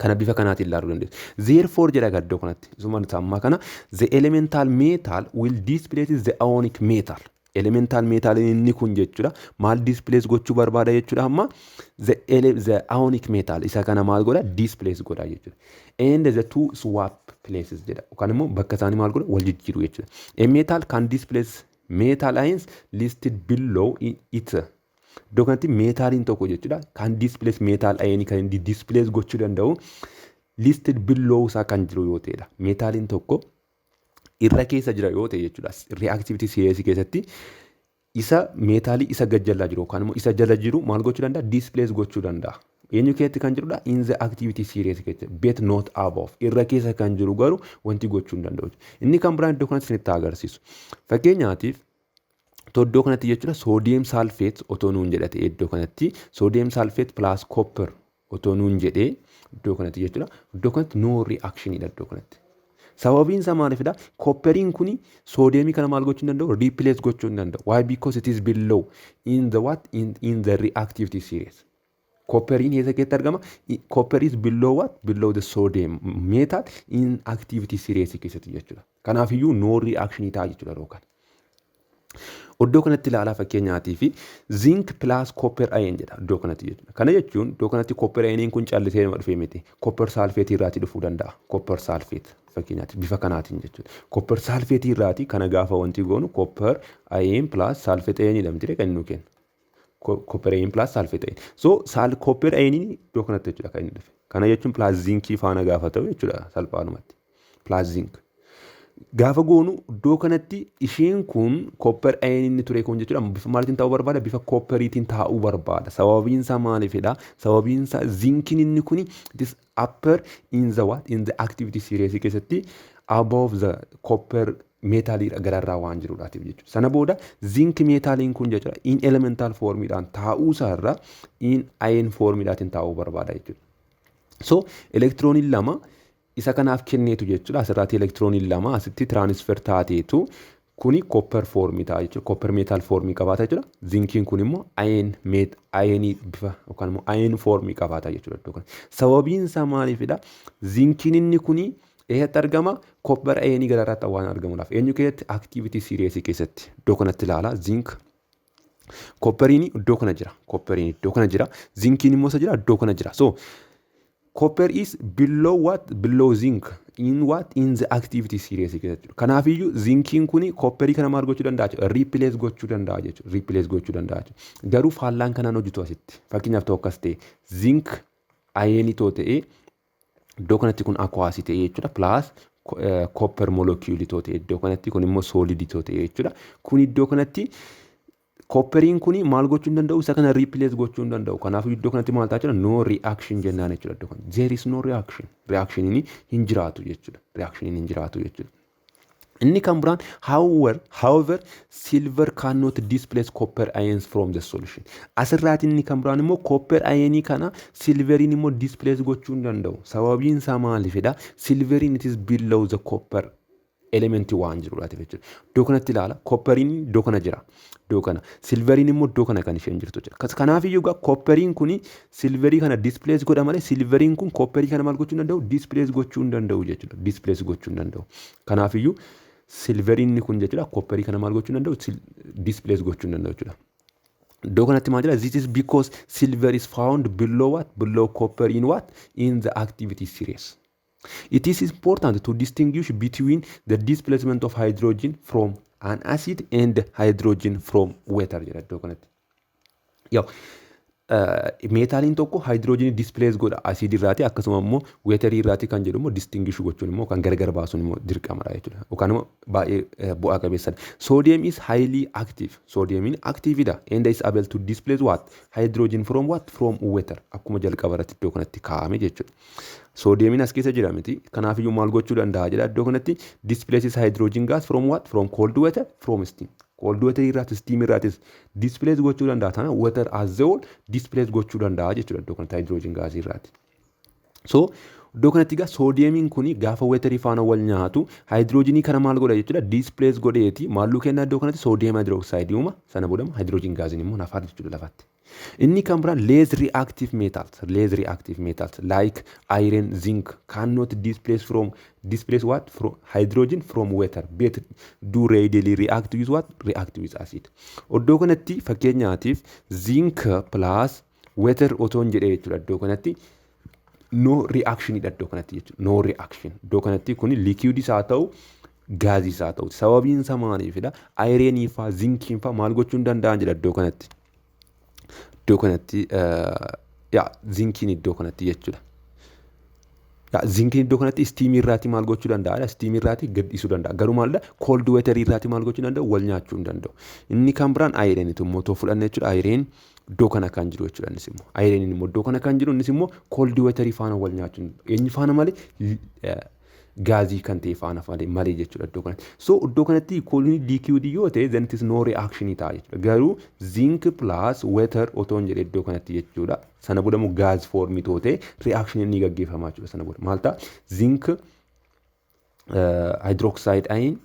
Speaker 1: Kana bifa kanaatiin ilaaluu dandeessu. Therefore jedha iddoo kanatti. Isuma ammaa kana, the elemental metal will displace the ionic metal. Elemental metal inni kun jechuudha. Maal displace gochuu barbaada jechuudha amma? The ionic metal isa kana maal godha? Displace godha jechuudha. And the two swap places jedha. Yookaan immoo bakka isaanii maal godha? Wal jijjiiru jechuudha. A metal can displace metal ions listed below it. Iddoo kanatti metaliin tokko jechuudha kan displace metal ion kan inni displace gochuu danda'u listed below isaa kan jiru yoo ta'edha. Metaliin tokko irra keessa jira yoo ta'e jechuudha. Reactivity series keessatti isa metalii isa gajjallaa jiru yookaan immoo isa jala jiru maal gochuu danda'a? Displace gochuu danda'a. Eenyu keessatti kan jirudha? In the activity series keessatti, but not above. Irra keessa kan jiru garuu wanti gochuu hin danda'u. Inni kan biraan iddoo kanatti isinitti agarsiisu. Fakkeenyaatiif, iddoo kanatti jechuudha, sodium sulfate otoo nuun jedhate, iddoo kanatti sodium sulfate plus copper otoo nuun jedhee iddoo kanatti jechuudha. Iddoo kanatti no reactionidha iddoo kanatti. Sababiin isaa maalifidha? Copperiin kuni soodiyeemii kana maal gochuu hin danda'u? Replace gochuu hin danda'u. Why? Because it is below in the what? In the reactivity series. Copperiin eessa keessatti argama? Copper is below what? Below the sodium metal in activity series keessatti jechuudha. Kanaafiyyuu no reaction ta'a jechuudha yeroo kana. Iddoo kanatti ilaalaa, fakkeenyaatii fi zinc plus copper ion jedha iddoo kanatti jechuudha. Kana jechuun iddoo kanatti copper ioniin kun callisee nama dhufee miti. Copper sulfate irraatii dhufuu danda'a. Copper sulfate fakkeenyaatti bifa kanaatiin jechuudha. Copper sulfate irraatii kana gaafa wanti goonu copper ion plus sulfate ion jedhamti kan inni nu kennu. Copper ion plus sulfate ion. So copper ioniin iddoo kanatti jechuudha kan inni dhufe. Kana jechuun plus zincii faana gaafa ta'u jechuudha salphaadhumatti. Plus zinc. Gaafa goonu iddoo kanatti isheen kun copper ion inni ture kun jechuudha bifa maaliitiin ta'uu barbaada? Bifa copperiitiin taa'uu barbaada. Sababiin isaa maaliifidha? Sababiin isaa zinciin inni kuni it is upper in the what? In the activity series keessatti above the copper metalii gararraa waan jiruudhaatiif jechuudha. Sana booda zinc metaliin kun jechuudha in elemental formiidhaan taa'uu isaarra in ion formiidhaatiin taa'uu barbaada jechuudha. So elektirooniin lama isa kanaaf kenneetu jechuudha. Asirraatti elektirooniin lama asitti transfer taateetu kuni copper formii ta'a jechuudha. Copper metal formii qabaata jechuudha. Zinciin kun immoo ion ionii bifa yookaan immoo ion formii qabaata jechuudha iddoo kana. Sababiin isaa maaliifidha? Zinciin inni kuni eessatti argama? Copper ionii gararraatti waan argamuudhaaf. Eenyu keessatti? Activity series keessatti. Iddoo kanatti ilaala. Zinc copperiin iddoo kana jira. Copperiin iddoo kana jira. Zinciin immoo isa jira, iddoo kana jira. So copper is below what? Below zinc. In what? In the activity series keessatti. Kanaafiyyuu zinciin kuni copperii kana maal gochuu danda'a jechuudha? Replace gochuu danda'a jechuudha. Replace gochuu danda'a jechuudha. Garuu faallaan kanaan hojjetu asitti. Fakkeenyaaf ta'u akkas ta'e, zinc ionii too ta'e, iddoo kanatti kun aqueousii ta'e jechuudha. Plus copper moleculeii too ta'e, iddoo kanatti kun immoo solidii too ta'e jechuudha. Kun iddoo kanatti copperiin kuni maal gochuu hin danda'u? Isa kana replace gochuu hin danda'u. Kanaafuu iddoo kanatti maal ta'a jechuudha? No reaction jennaan jechuudha iddoo kanatti. There is no reaction. Reactioniin hin jiraatu jechuudha. Reactioniin hin jiraatu jechuudha. Inni kan biraan, however, silver cannot displace copper ions from the solution. Asirraati inni kan biraan immoo copper ionii kana silveriin immoo displace gochuu hin danda'u. Sababiin isaa maalifidha? Silveriin it is below the copper elementii waan jirudhaatiif jechuudha. Iddoo kanatti ilaala. Copperiin iddoo kana jira. Iddoo kana. Silveriin immoo iddoo kana kan isheen jirtu jira. Kanaafiyyuu egaa copperiin kuni silverii kana displace godha malee silveriin kun copperii kana maal gochuu hin danda'u? Displace gochuu hin danda'u jechuudha. Displace gochuu hin danda'u. Kanaafiyyuu silveriin kun jechuudha copperii kana maal gochuu hin danda'u? Displace gochuu hin danda'u jechuudha. Iddoo kanatti maal jedha? This is because silver is found below what? Below copper in what? In the activity series. It is important to distinguish between the displacement of hydrogen from an acid and hydrogen from water jedha iddoo kanatti. Yaw, Meetaaliin tokko haayidroojinii displace godha asiidii irraati, akkasuma immoo waterii irraati kan jedhu immoo distinguish gochuun immoo kan gargar baasuun immoo dirqamadha jechuudha. Yookaan immoo baay'ee bu'aa qabeessadha. Sodium is highly active. Sodiumiin activeidha and is able to displace what? Hydrogen from what? From water. Akkuma jalqaba irratti iddoo kanatti kaa'ame jechuudha. Soodiyeemiin as keessa jira miti. Kanaafiyyuu maal gochuu danda'a jedha iddoo kanatti? Displaces hydrogen gas from what? From cold water, from steam. Cold water irraatis, steam irraatis displace gochuu danda'a. Tana water as a whole displace gochuu danda'a jechuudha iddoo kanatti hydrogen gas irraati. So iddoo kanatti egaa soodiyeemiin kuni gaafa waterii faana wal nyaatu haayidroojinii kana maal godha jechuudha? Displace godheeti maalluu kenna iddoo kanatti? Sodium hydroxideii uuma. Sana booda hydrogen gasiin immoo nafaa jechuudha lafatti. Inni kan biraan less reactive metals, less reactive metals like iron, zinc cannot displace from, displace what? From hydrogen from water, but do readily react with what? React with acid. Iddoo kanatti fakkeenyaatiif zinc plus water otoo hin jedhee jechuudha, iddoo kanatti no reaction dha iddoo kanatti jechuudha. No reaction. Iddoo kanatti kuni liquid haa ta'u, gaazii haa ta'u. Sababiin isaa maaliifidha? Ironii faa, zinciin faa maal gochuu hin danda'an jedha iddoo kanatti. Iddoo kanatti yaa zinciin iddoo kanatti jechuudha. Zinciin iddoo kanatti steamii irraati maal gochuu danda'a? Steamii irraati gad dhiisuu danda'a. Garuu maalidha? Cold waterii irraati maal gochuu danda'u? Wal nyaachuu hin danda'u. Inni kan biraan ironitu immoo otoo fudhanne jechuudha. Iron iddoo kana kan jiru jechuudha innis immoo. Ironiin immoo iddoo kana kan jiru, innis immoo cold waterii faana wal nyaachuu hin danda'u. Eenyu faana malee? Gaazii kan ta'e faana malee jechuudha iddoo kanatti. So iddoo kanatti koolni liquidii yoo ta'e, then it is no reaction ta'a jechuudha. Garuu zinc plus water otoo hin jedhe iddoo kanatti jechuudha. Sana booda immoo gas formii too ta'e reaction inni gaggeeffamaa jechuudha sana booda. Maal ta'a? Zinc hydroxide ion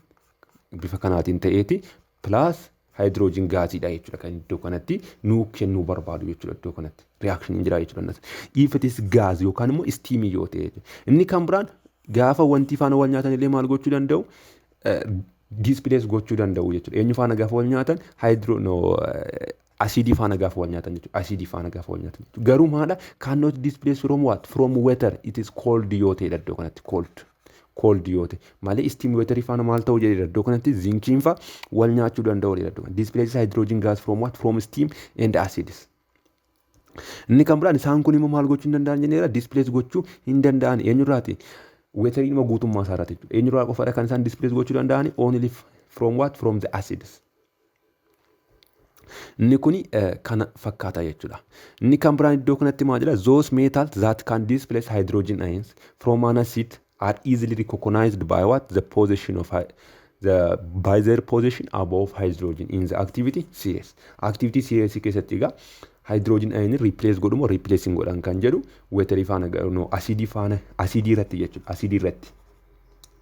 Speaker 1: bifa kanaatiin ta'eeti plus hydrogen gasiidha jechuudha kan iddoo kanatti nuu kennuu barbaadu jechuudha iddoo kanatti. Reaction jira jechuudha. If it is gas yookaan immoo steamii yoo ta'e. Inni kan biraan gaafa wanti faana wal nyaatan illee maal gochuu danda'u? Displace gochuu danda'u jechuudha. Eenyu faana gaafa wal nyaatan? Hydro no asiidii faana gaafa wal nyaatan jechuudha. Asiidii faana gaafa wal nyaatan jechuudha. Garuu maadha? Cannot displace from what? From water. It is cold yoo ta'edha iddoo kanatti, cold. Cold yoo ta'e malee steam waterii faana maal ta'uu jedhedha iddoo kanatti? Zinciin fa'a wal nyaachuu danda'u jedha iddoo kanatti. Displaces hydrogen gas from what? From steam and acids. Inni kan biraan isaan kun immoo maal gochuu hin danda'an jenneera? Displace gochuu hin danda'an. Eenyurraati? Waterii dhuma guutummaa isaa irratti jechuudha. Eenyurraa qofaadha kan isaan displace gochuu danda'an? Only from what? From the acids. Inni kuni kana fakkaata jechuudha. Inni kan biraan iddoo kanatti maal jedha? Those metals that can displace hydrogen ions from an acid are easily recognized by what? The position of the by their position above hydrogen in the activity series. Activity series keessatti egaa hydrogen ion replace godhu moo replace hin godhan kan jedhu waterii faana, no, asiidii faana, asiidii irratti jechuudha. Asiidii irratti.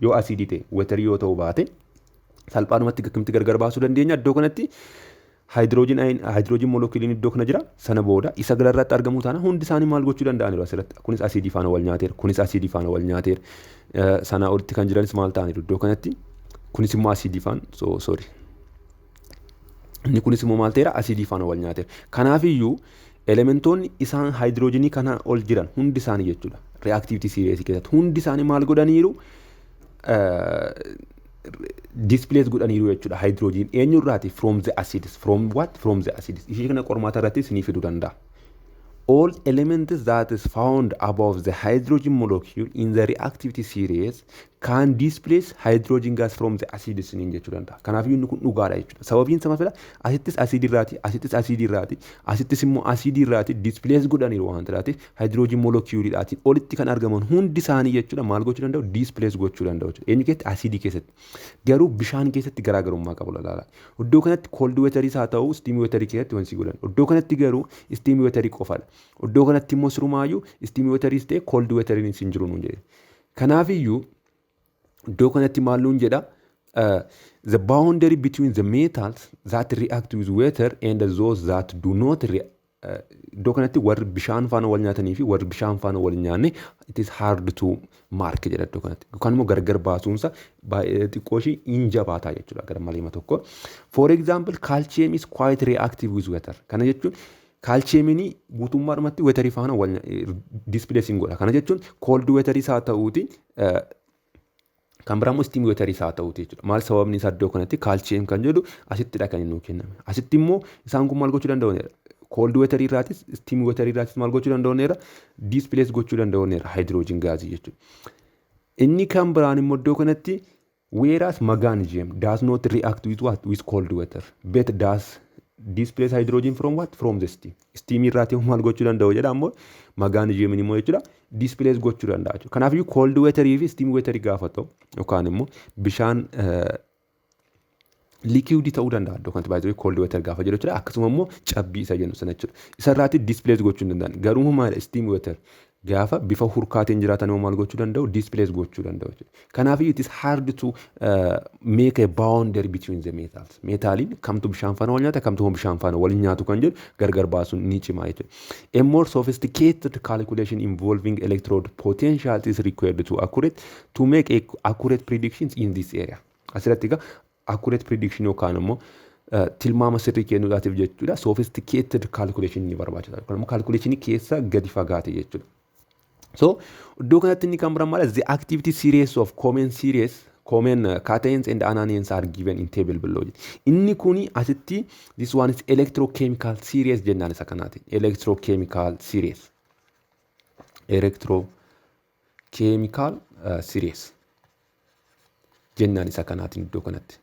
Speaker 1: Yoo asiidii ta'e, waterii yoo ta'u baate, salphaadhumatti akkamitti gargar baasuu dandeenya? Iddoo kanatti hydrogen ion, hydrogen moleculeiin iddoo kana jira. Sana booda isa gararraatti argamu taana hundi isaanii maal gochuu danda'aniiru asirratti? Kunis asiidii faana wal nyaateera, kunis asiidii faana wal nyaateera. Sanaa olitti kan jiranis maal ta'aniiru iddoo kanatti? Kunis immoo asiidii faana, so sorry, inni kunis immoo maal ta'eera? Asiidii faana wal nyaateera. Kanaafiyyuu elementoonni isaan haayidroojinii kana ol jiran hundi isaanii jechuudha, reactivity seriesii keessatti hundi isaanii maal godhaniiru? Displace godhaniiru jechuudha hydrogen. Eenyurraati? From the acids. From what? From the acids. Ishee kana qormaata irratti isinii fiduu danda'a. All elements that is found above the hydrogen molecule in the reactivity series can displace hydrogen gas from the acids isiniin jechuu danda'a. Kanaafuu inni kun dhugaadha jechuudha. Sababiin isaa maal? Asittis asiidii irraati, asittis asiidii irraati, asittis immoo asiidii irraati displace godhaniiru waan ta'eef, hydrogen moleculeidhaatiin olitti kan argaman hundi isaanii jechuudha maal gochuu danda'u? Displace gochuu danda'u jechuudha. Eenyu keessatti? Asiidii keessatti. Garuu bishaan keessatti garaagarummaa qabu laala. Iddoo kanatti cold waterii haa ta'u, steam waterii keessatti wanti godhan. Iddoo kanatti garuu steam waterii qofadha. Iddoo kanatti immoo sirumaayyuu steam wateriis ta'e cold wateriin hin jiru nuun jedhe. Kanaafiyyuu iddoo kanatti maal nuun jedha? The boundary between the metals that react with water and those that do not iddoo kanatti warri bishaan faana wal nyaatanii fi warri bishaan faana wal nyaanne it is hard to mark jedha iddoo kanatti. Yookaan immoo gargar baasuunsa baay'ee xiqqoo ishii hin jabaataa jechuudha gara maleema tokko. For example, calcium is quite reactive with water. Kana jechuun kaalchiyeemiin guutummaadhumatti waterii faana wal displacing godha. Kana jechuun cold waterii haa ta'uuti, kan biraa immoo steam waterii haa ta'uuti jechuudha. Maal sababni isaa? Iddoo kanatti calcium kan jedhu asittidha kan inni nuu kenname. Asitti immoo isaan kun maal gochuu danda'u? Cold water irraatis, steam water irraatis maal gochuu danda'uuneera? Displace gochuu danda'uuneera hydrogen gaazii jechuudha. Inni kan biraan immoo iddoo kanatti, whereas magnesium does not react with what? With cold water, but does displace hydrogen from what? From the steam. Steam irraati maal gochuu danda'u jedha ammoo magnesium immoo jechuudha, displace gochuu danda'a jechuudha. Kanaafiyyuu cold waterii fi steam waterii gaafa ta'u yookaan immoo bishaan liquidii ta'uu danda'a iddoo kanatti baay'ee cold water gaafa jedhu jechuudha. Akkasuma immoo cabbii isa jennu sana jechuudha. Isarraatti displace gochuu hin danda'an. Garuu maal, steam water gaafa bifa hurkaatiin jiraatan immoo maal gochuu danda'u? Displace gochuu danda'u jechuudha. Kanaafuu it is hard to make a boundary between the metals. Meetaaliin kamtu bishaan faana wal nyaata, kamtu bishaan faana wal nyaatu kan jedhu gargar baasuun ni cima jechuudha. A more sophisticated calculation involving electrode potentials is required to make a accurate predictions in this area. Asirratti egaa accurate prediction yookaan immoo tilmaama sirrii kennuudhaatiif jechuudha, sophisticated calculation ni barbaachisa. Yookaan immoo calculation keessa gadi fagaate jechuudha. So iddoo kanatti inni kan biraan maal? The activity series of common cations and anions are given in table below. Inni kuni asitti this one is electrochemical series jennaan isa kanaati. Electrochemical series. Electrochemical series jennaan isa kanaatiin iddoo kanatti.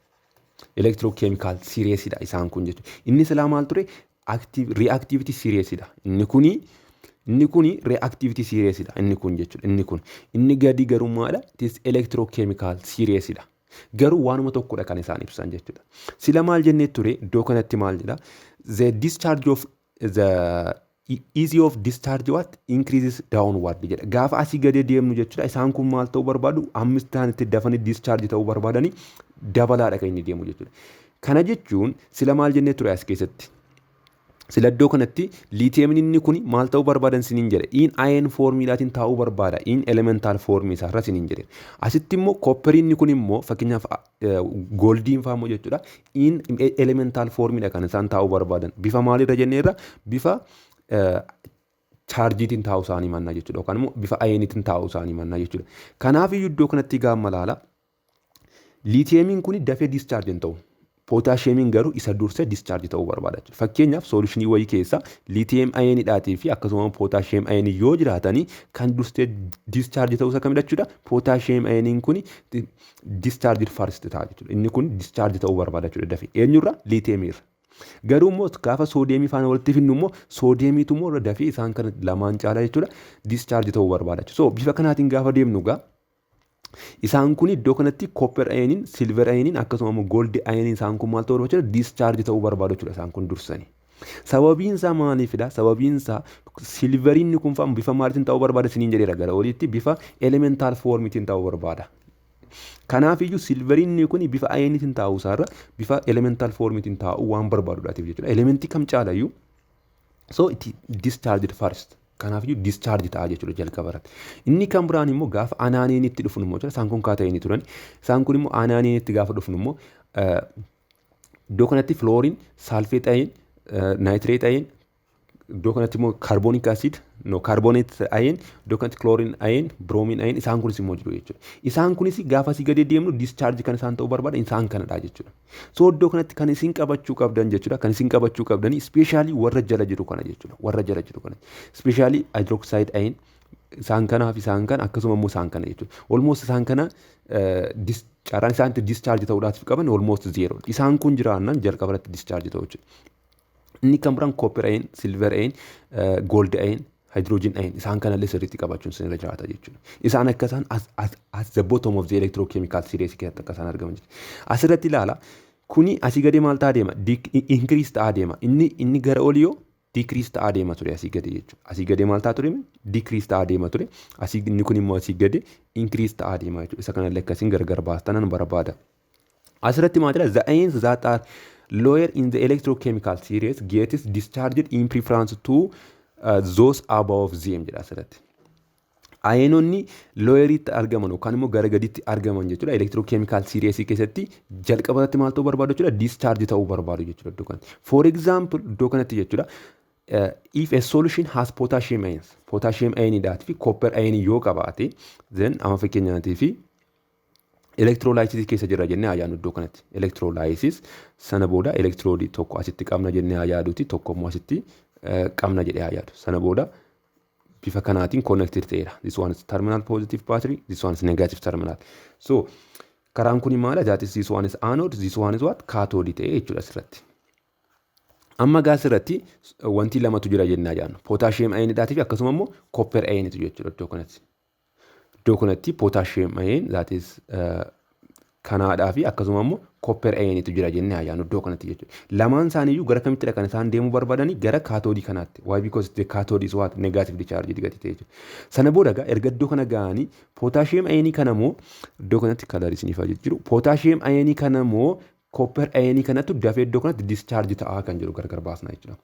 Speaker 1: Electrochemical seriesidha isaan kun jechuudha. Inni silaa maal ture? Active reactivity seriesidha. Inni kuni reactivity seriesidha. Inni kun jechuudha. Inni kun. Inni gadi garuu maadha? It is electrochemical seriesidha. Garuu waanuma tokkodha kan isaan ibsan jechuudha. Sila maal jennee ture? Iddoo kanatti maal jedha? The discharge of the easy of discharge what increases downward jedha. Gaafa asii gadi deemnu jechuudha. Isaan kun maal ta'uu barbaadu? Ammis ta'an itti dafanii discharge ta'uu barbaadanii dabalaadha kan inni deemu jechuudha. Kana jechuun sila maal jennee ture as keessatti? Sila iddoo kanatti lithiumiin inni kun maal ta'uu barbaadan siniin jedhe? In ion formiidhaatiin taa'uu barbaada. In elemental formii isaarra siniin jedhe. Asitti immoo copperiin kun immoo, fakkeenyaaf goldiin fa'aa immoo jechuudha. In elemental formiidha kan isaan taa'uu barbaadan. Bifa maalirra jenneerra? Bifa chaarjiitiin taa'uu isaanii mannaa jechuudha. Yookaan immoo bifa ioniitiin taa'uu isaanii mannaa jechuudha. Kanaaf iyyuu iddoo kanatti gaamma laala. Lithiumiin kun dafee discharge hin ta'u. Potassiumiin garuu isa dursee discharge ta'uu barbaada. Fakkeenyaaf solutionii wayii keessa lithium ioniidhaatii fi akkasuma potassium ionii yoo jiraatanii, kan dursee discharge ta'uu isa kamidha jechuudha? Potassium ioniin kun discharge first ta'a jechuudha. Inni kun discharge ta'uu barbaada jechuudha dafee. Eenyurra? Lithiumiirra. Garuu immoo gaafa sodiumii faana walitti finnu immoo sodiumiitu immoo dafee isaan kana lamaan caalaa jechuudha discharge ta'uu barbaada jechuudha. So bifa kanaatiin gaafa deemnu gaa isaan kun iddoo kanatti copper ioniin, silver ioniin, akkasuma immoo gold ioniin isaan kun maal ta'uu barbaadu? Discharge ta'uu barbaadu jechuudha isaan kun dursanii. Sababiin isaa maaliifidha? Sababiin isaa silveriin kun fa'aa bifa maaliitiin ta'uu barbaada isiniin jedheera gara oliitti? Bifa elemental formiitiin ta'uu barbaada. Kanaaf iyyuu silveriin kun bifa ioniitiin taa'uu isaarra bifa elemental formiitiin taa'uu waan barbaaduudhaatiif jechuudha. Elementii kam caalayyuu, so it discharged first. Kanaaf iyyuu discharge ta'a jechuudha jalqaba irratti. Inni kan biraan immoo gaafa anioniin itti dhufnu immoo, isaan kun cationiin turan. Isaan kun immoo anioniin itti gaafa dhufnu immoo iddoo kanatti fluorine, sulfate ion, nitrate ion, iddoo kanatti immoo carbonic acid, no, carbonate ion, iddoo kanatti chlorine ion, bromine ion, isaan kunis immoo jiru jechuudha. Isaan kunis gaafa asii gadi deemnu discharge kan isaan ta'uu barbaadan isaan kanadha jechuudha. So iddoo kanatti kan isin qabachuu qabdan jechuudha. Kan isin qabachuu qabdan especially warra jala jiru kana jechuudha. Warra jala jiru kana. Especially hydroxide ion, isaan kanaaf isaan kana, akkasuma immoo isaan kana jechuudha. Almost isaan kana carraan isaan itti discharge ta'uudhaaf qaban almost zero. Isaan kun jiraannaan jalqaba irratti discharge ta'u jechuudha. Inni kan biraan copper ion, silver ion, gold ion, hydrogen ion, isaan kanallee sirriitti qabachuun sirra jiraata jechuudha. Isaan akka isaan as the bottom of the electrochemical series keessatti akka isaan argaman jechuudha. Asirratti ilaala. Kuni asii gadi maal ta'aa deema? Increase ta'aa deema. Inni gara olii yoo decrease ta'aa deema ture asii gadi jechuudha. Asii gadi maal ta'aa ture? Decrease ta'aa deema ture. Asii inni kun immoo asii gadi increase ta'aa deema jechuudha. Isa kanallee akkasiin gargar baastanan barbaada. Asirratti maal jedha? The ions that are lower in the electrochemical series gets discharged in preference to those above them jedha asirratti. Iononni loweriitti argaman yookaan immoo gara gaditti argaman jechuudha. Electrochemical series keessatti jalqabatti maal ta'uu barbaadu jechuudha? Discharge ta'uu barbaadu jechuudha iddoo kanatti. For example, iddoo kanatti jechuudha. If a solution has potassium ions, potassium ioniidhaa fi copper ion yoo qabaate, then amma fakkeenyaatii fi electrolysis keessa jira jennee haa yaadnu iddoo kanatti. Electrolysis sana booda electrodeii tokko asitti qabna jennee haa yaaduuti, tokko immoo asitti qabna jedhee haa yaadu. Sana booda bifa kanaatiin connected ta'eera. This one is terminal positive battery, this one is negative terminal. So karaan kun maala? That is, this one is anode, this one is what? Cathode ta'e jechuudha asirratti. Amma gaa asirratti wanti lamatu jira jennaa jaannu. Potassium ioniidhaatii fi akkasuma immoo copper ioniitu jechuudha iddoo kanatti. Iddoo kanatti potassium ion, that is, kanaadhaa fi akkasuma immoo copper ioniitu jira jennee haa yaadnu iddoo kanatti jechuudha. Lamaan isaaniiyyuu gara kamittidha kan isaan deemuu barbaadanii? Gara kaatoodii kanaatti. Why? Because the cathode is what? Negative charge gati ta'e jechuudha. Sana booda gaa erga iddoo kana ga'anii potassium ionii kana immoo iddoo kanatti colorii isiniif jijjiiru. Potassium ionii kana immoo copper ionii kanattu dafee iddoo kanatti discharge ta'aa kan jedhu gargar baasna jechuudha.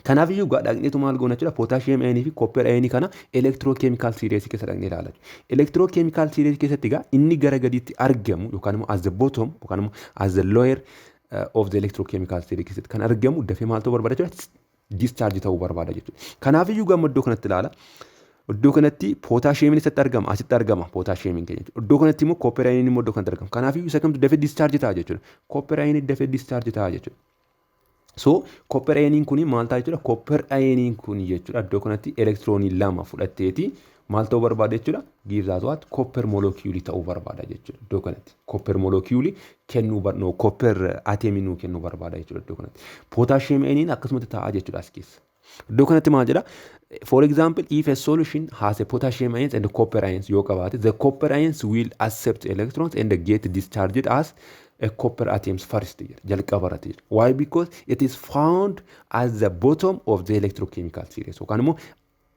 Speaker 1: Kanaaf iyyuu gaa dhaqneetu maal goona jechuudha? Potassium ionii fi copper ionii kana electrochemical seriesii keessa dhaqnee ilaala. Electrochemical seriesii keessatti egaa inni gara gadiitti argamu yookaan immoo as the bottom yookaan immoo as the lower of the electrochemical series keessatti kan argamu dafee maal ta'uu barbaada jechuudha? Discharge ta'uu barbaada jechuudha. Kanaaf iyyuu gama iddoo kanatti ilaala. Iddoo kanatti potassiumiin isatti argama, asitti argama potassiumiin keenya. Iddoo kanatti immoo copper ioniin immoo iddoo kanatti argama. Kanaaf iyyuu isa kamtu dafee discharge ta'a jechuudha? Copper ioniin dafee discharge ta'a jechuudha. So copper ioniin kun maal ta'a jechuudha? Copper ioniin kun jechuudha iddoo kanatti elektiroonii lama fudhatteeti maal ta'uu barbaada jechuudha? Gives us what? Copper molecule ta'uu barbaada jechuudha iddoo kanatti. Copper molecule kennuu no, copper atomii nuu kennuu barbaada jechuudha iddoo kanatti. Potassium ioniin akkasumatti ta'a jechuudha as keessa. Iddoo kanatti maal jedha? For example, if a solution has a potassium ions and copper ions yoo qabaate, the copper ions will accept electrons and get discharged as a copper atoms first jedha, jalqaba irratti jedha. Why? Because it is found at the bottom of the electrochemical series yookaan immoo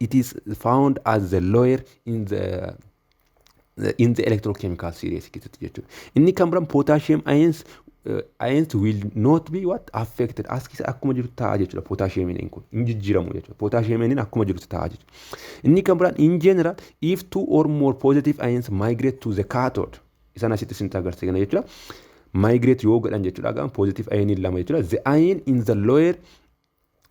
Speaker 1: it is found as the lower in the electrochemical series keessatti jechuudha. Inni kan biraan potassium ions will not be what? Affected. As keessa akkuma jiru ta'a jechuudha. Potassiumiin kun hin jijjiiramu jechuudha. Potassiumiin akkuma jirutti ta'a jechuudha. Inni kan biraan, in general, if two or more positive ions migrate to the cathode, isaan asitti isin agarsiisna jechuudha. Migrate yoo godhan jechuudha, gama positive ioniin lama jechuudha. The ion in the lower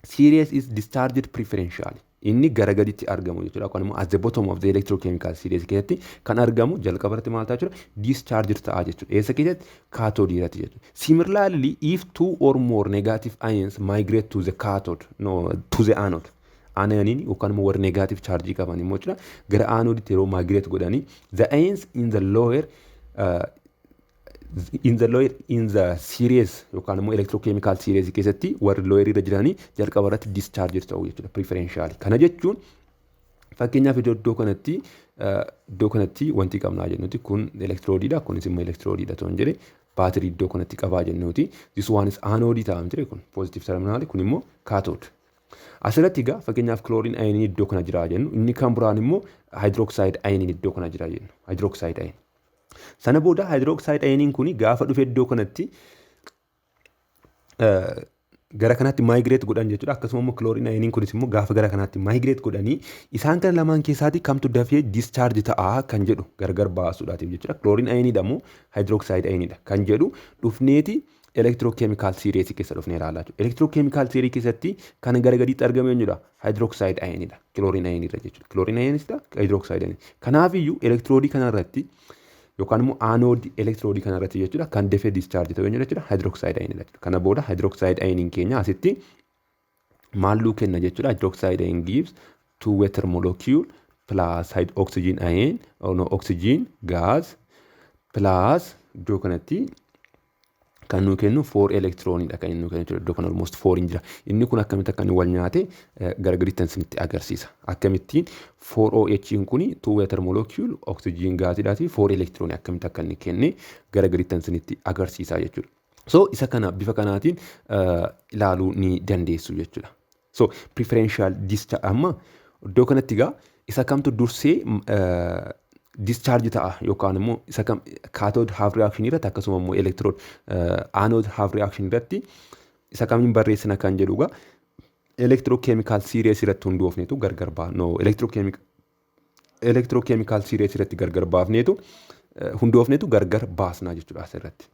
Speaker 1: series is discharged preferentially. Inni gara gaditti argamu jechuudha. Yookaan immoo at the bottom of the electrochemical series keessatti kan argamu jalqaba irratti maal ta'a jechuudha? Discharged ta'a jechuudha. Eessa keessatti? Cathode irratti jechuudha. Similarly, if two or more negative ions migrate to the cathode, no, to the anode. Anioniin yookaan immoo warri negative charge qaban immoo jechuudha. Gara anoditti yeroo migrate godhanii, the ions in the lower in the series yookaan immoo electrochemical series keessatti warri lower irra jiranii jalqaba irratti discharge ta'u jechuudha preferentially. Kana jechuun fakkeenyaaf iddoo kanatti wanti qabnaa jennuti, kun elektiroodiidha, kunis immoo elektiroodiidha ta'uun jedhe, baatirii iddoo kanatti qabaa jennuti. This one is anode ta'a miti? Kun positive terminal, kun immoo cathode. Asirratti egaa fakkeenyaaf chlorine ioniin iddoo kana jira jennu, inni kan biraan immoo hydroxide ioniin iddoo kana jira jennu, hydroxide ion. Sana booda hydroxide ioniin kun gaafa dhufe iddoo kanatti gara kanatti migrate godhan jechuudha. Akkasuma immoo chlorine ioniin kunis immoo gaafa gara kanaatti migrate godhanii, isaan kana lamaan keessaatii kamtu dafee discharge ta'a kan jedhu gargar baasuudhaatiif jechuudha. Chlorine ioniidha moo hydroxide ioniidha kan jedhu dhufneeti electrochemical series keessa dhufnee ilaalaa jechuudha. Electrochemical series keessatti kan gara gadiitti argamu eenyudha? Hydroxide ioniidha. Chlorine ioniidha jechuudha. Chlorine ioniidha, hydroxide ion. Kanaafiyyuu elektiroodii kanarratti yookaan immoo anode elektiroodii kanarratti jechuudha kan dafee discharge ta'u eenyudha jechuudha? Hydroxide ioniidha jechuudha. Kana booda hydroxide ioniin keenya asitti maalluu kenna jechuudha? Hydroxide ion gives two water molecule plus oxygen ion, oh no, oxygen gas plus iddoo kanatti kan nuu kennu four elektirooniidha kan inni nuu kennu jechuudha. Iddoo kana almost four hin jira. Inni kun akkamitti akka inni wal nyaate gara gaditti isinitti agarsiisa. Akkamittiin four OH kun two water molecule oxygen gaasiidhaa fi four elektiroonii akkamitti akka inni kenne gara gaditti isinitti agarsiisa jechuudha. So isa kana bifa kanaatiin ilaaluu ni dandeessu jechuudha. So preferential discharge, amma iddoo kanatti egaa isa kamtu dursee discharge ta'a yookaan immoo isa kam cathode half reaction irratti akkasuma immoo electrode anode half reaction irratti isa kamiin barreessina kan jedhu egaa electrochemical series irratti hundoofneetu gargar baafnu, electrochemical series irratti gargar baafneetu hundoofneetu gargar baasnaa jechuudha asirratti.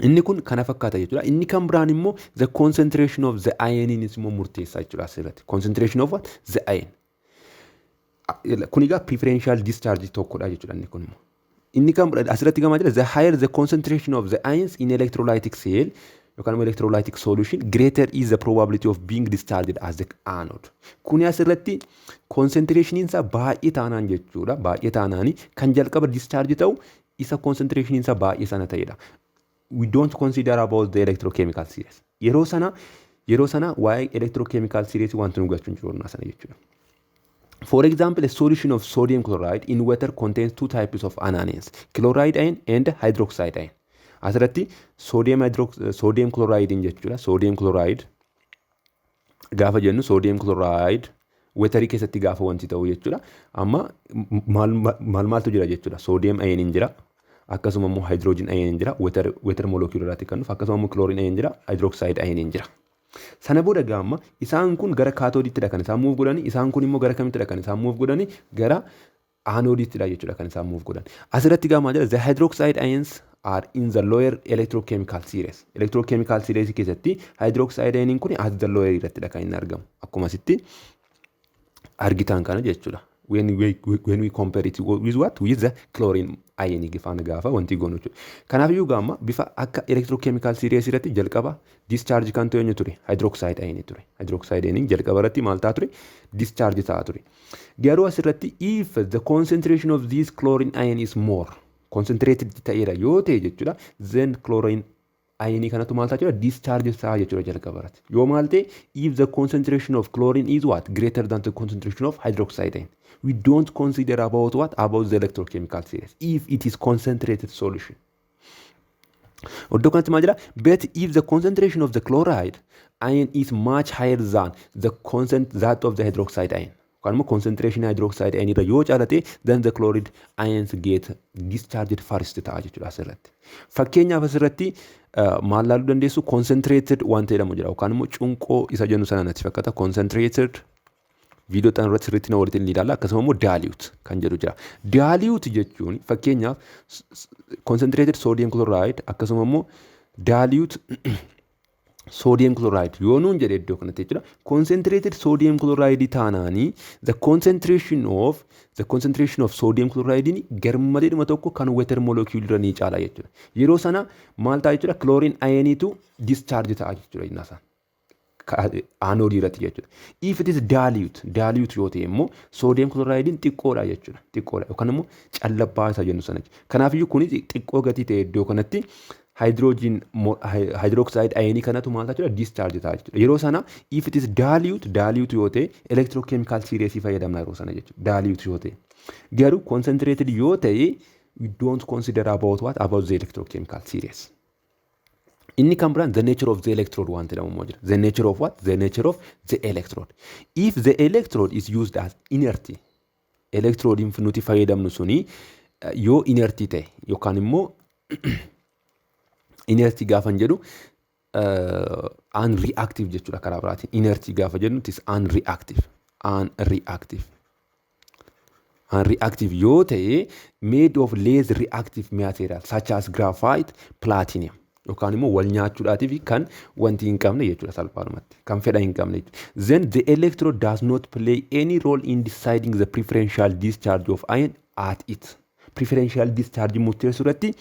Speaker 1: Inni kun kana fakkaata jechuudha. Inni kan biraan immoo the concentration of the ioniinis immoo murteessaa jechuudha asirratti. Concentration of what? The ion. Kun egaa preferential discharge tokkodha jechuudha inni kun immoo. Inni kan asirratti gamaa jira, the higher the concentration of the ions in electrolytic cell yookaan immoo electrolytic solution, greater is the probability of being discharged as the anode. Kuni asirratti concentrationiin isaa baay'ee taanaan jechuudha. Baay'ee taanaani kan jalqaba discharge ta'u isa concentrationiin isaa baay'ee sana ta'edha. We don't consider about the electrochemical series. Yeroo sana waa'ee electrochemical series wanti nu galchu hin jiru sana jechuudha. For example, a solution of sodium chloride in water contains two types of anions, chloride ion and hydroxide ion. Asirratti sodium chloride jechuudha. Sodium chloride gaafa jennu, sodium chloride waterii keessatti gaafa wanti ta'u jechuudha. Amma maal maaltu jira jechuudha? Sodium ion jira. Akkasuma immoo hydrogen ion jira. Water molecule irraatti kan dhufu. Akkasuma immoo chlorine ion jira. Hydroxide ion jira. Sana booda gaamma isaan kun gara kaatoodiittidha kan isaan move godhani. Isaan kun immoo gara kamittidha kan isaan move godhani? Gara anoodiittidha jechuudha kan isaan move godhan. Asirratti gaamaa jira, the hydroxide ions are in the lower electrochemical series. Electrochemical series keessatti hydroxide ioniin kun as the lower irrattidha kan inni argamu. Akkuma asitti argitan kana jechuudha. When we compare it with what? With the chlorine ion faana gaafa wanti goonu jechuudha. Kanaafiyyuu gaama bifa akka electrochemical series irratti jalqaba discharge kan ta'u eenyu ture? Hydroxide ion ture. Hydroxide ion jalqaba irratti maal ta'a ture? Discharge ta'a ture. Garuu asirratti if the concentration of this chlorine ion is more concentrated ta'eera yoo ta'e jechuudha, then chlorine ionii kanatu maal ta'a jechuudha? Discharge ta'a jechuudha jalqaba irratti. Yoo maal ta'e? If the concentration of chlorine is what? Greater than the concentration of hydroxide ion. We don't consider about what? About the electrochemical series if it is concentrated solution. Iddoo kanatti maal jedha? But if the concentration of the chloride ion is much higher than the concent that of the hydroxide ion, yookaan immoo concentration hydroxide ion irra yoo caalate, then the chloride ions get discharged first ta'a jechuudha asirratti. Fakkeenyaaf, asirratti maal laaluu dandeessu? Concentrated waan jedhamu jira, yookaan immoo cunqoo isa jennu sana natti fakkaata. Concentrated viidiyoo xaan irratti sirriitti na walitti ni ilaalla. Akkasuma immoo dilute kan jedhu jira. Dilute jechuun fakkeenyaaf concentrated sodium chloride akkasuma immoo dilute sodium chloride yoo nuun jedhe iddoo kanatti jechuudha. Concentrated sodium chloride taanaanii the concentration of sodium chloride garmaleedhuma tokko kan water molecule irra ni caala jechuudha. Yeroo sana maal ta'a jechuudha? Chlorine ioniitu discharge ta'a jechuudha inni isaan anoodii irratti jechuudha. If it is dilute yoo ta'e immoo sodium chloride xiqqoodha jechuudha. Xiqqoodha yookaan immoo callabbaa isa jennu sana. Kanaafiyyuu kunis xiqqoo gatii ta'e iddoo kanatti hydrogen hydroxide ionii kanatu maal ta'a jechuudha? Discharge ta'a jechuudha. Yeroo sana if it is dilute yoo ta'e electrochemical series fayyadamna yeroo sana jechuudha. Dilute yoo ta'e. Garuu concentrated yoo ta'e, we don't consider about what? About the electrochemical series. Inni kan biraan the nature of the electrode waan jedhamu immoo jira. The nature of what? The nature of the electrode. If the electrode is used as inert, electrode nuti fayyadamnu suni yoo inert ta'e, yookaan immoo inert gaafan jedhu unreactive jechuudha karaa biraatiin. Inert gaafa jennu it is unreactive. Unreactive. Unreactive yoo ta'e, made of less reactive material such as graphite, platinum, yookaan immoo wal nyaachuudhaatiif kan wanti hin qabne jechuudha, salphaadhumatti kan fedha hin qabne jechuudha. Then the electrode does not play any role in deciding the preferential discharge of ion at it. Preferential discharge murteessuu irratti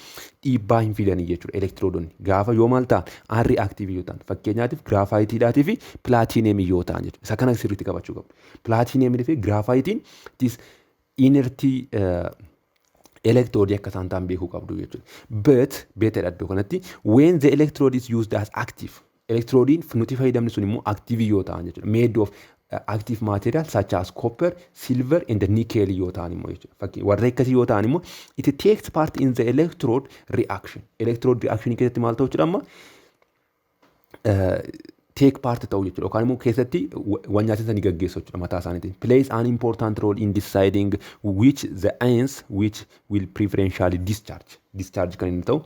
Speaker 1: dhiibbaa hin fidanii jechuudha elektiroodonni. Gaafa yoo maal ta'an? Unreactive yoo ta'an. Fakkeenyaatiif graphiteiidhaatii fi platinumii yoo ta'an jechuudha. Isa kana sirriitti qabachuu qabu. Platinumii fi graphiteiin this inertii elektiroodii akka isaan ta'an beekuu qabdu jechuudha. But beetadha iddoo kanatti, when the electrode is used as active, elektiroodiin nuti fayyadamnu sun immoo active yoo ta'an jechuudha. Made of active material such as copper, silver and nickel yoo ta'an immoo jechuudha. Fakkii warra akkasii yoo ta'an immoo it takes part in the electrode reaction. Electrode reaction keessatti maal ta'u jechuudha? Amma take part ta'u jechuudha, yookaan immoo keessatti waan nyaata ni gaggeessu jechuudha mataa isaaniitiin. Plays an important role in deciding which the ions which will preferentially discharge. Discharge kan inni ta'u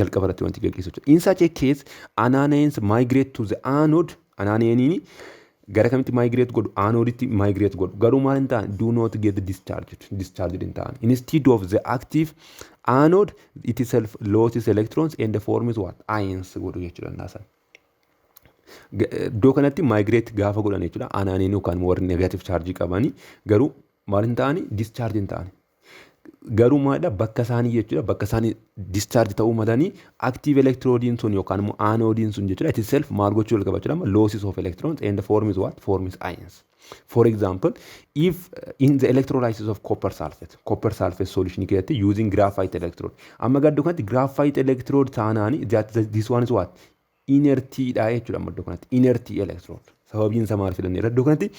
Speaker 1: jalqaba irratti wanti gaggeessu jechuudha. In such a case, anions migrate to the anode. Anioniin gara kamitti migrate godhu? Anoditti migrate godhu. Garuu maal hin ta'an? Do not get discharged. Discharged hin ta'an. Instead of the active anode itself loses electrons and forms what? Ions godhu jechuudha naasan. Iddoo kanatti migrate gaafa godhan jechuudha. Anioniin yookaan warri negative charge qabanii garuu maal hin ta'ani? Discharge hin ta'ani. Garuu maalidha, bakka isaanii jechuudha, bakka isaanii discharge ta'uu malanii active electrodiin sun yookaan immoo anodiin sun jechuudha, itself maal gochuu jalqaba jechuudha? Losses of electrons and forms what? Forms ions. For example, if in the electrolysis of copper sulfate, copper sulfate solution keessatti using graphite electrode. Amma iddoo kanatti graphite electrode taanaani, that this one is what? Inertiidha jechuudha. Amma iddoo kanatti inertii electrode. Sababiin isaa maal filanneera? Iddoo kanatti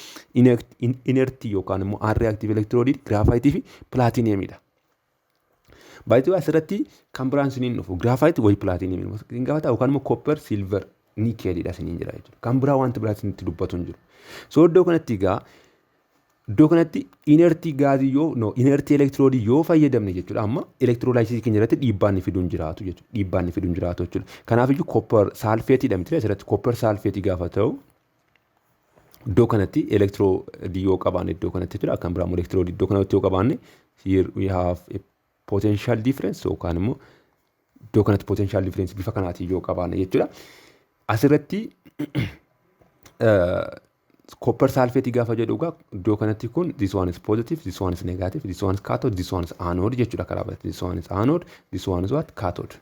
Speaker 1: inertii yookaan immoo unreactive electrode graphite fi platinumidha. Baay'ee asirratti kan biraan isiniin dhufu graphite wayi platinum hin gaafata yookaan immoo copper, silver, nickelidha isiniin jira jechuudha. Kan biraa wanti biraa isinitti dubbatu hin jiru. So iddoo kanatti egaa, iddoo kanatti inertii gaazii yoo, no, inertii elektiroodii yoo fayyadamne jechuudha, amma electrolysisii keenya irratti dhiibbaan inni fidu hin jiraatu jechuudha. Dhiibbaan inni fidu hin jiraatu jechuudha. Kanaaf iyyuu copper sulfateiidha miti? Asirratti copper sulfateii gaafa ta'u, iddoo kanatti elektiroodii yoo qabaanne, iddoo kanatti jechuudha, kan biraa immoo elektiroodii iddoo kanatti yoo qabaanne, here we have a potential difference yookaan immoo iddoo kanatti potential difference bifa kanaatiin yoo qabaanne jechuudha. Asirratti copper sulfate gaafa jedhu egaa, iddoo kanatti kun this one is positive, this one is negative, this one is cathode, this one is anode jechuudha karaa biratti. This one is anode, this one is what? Cathode.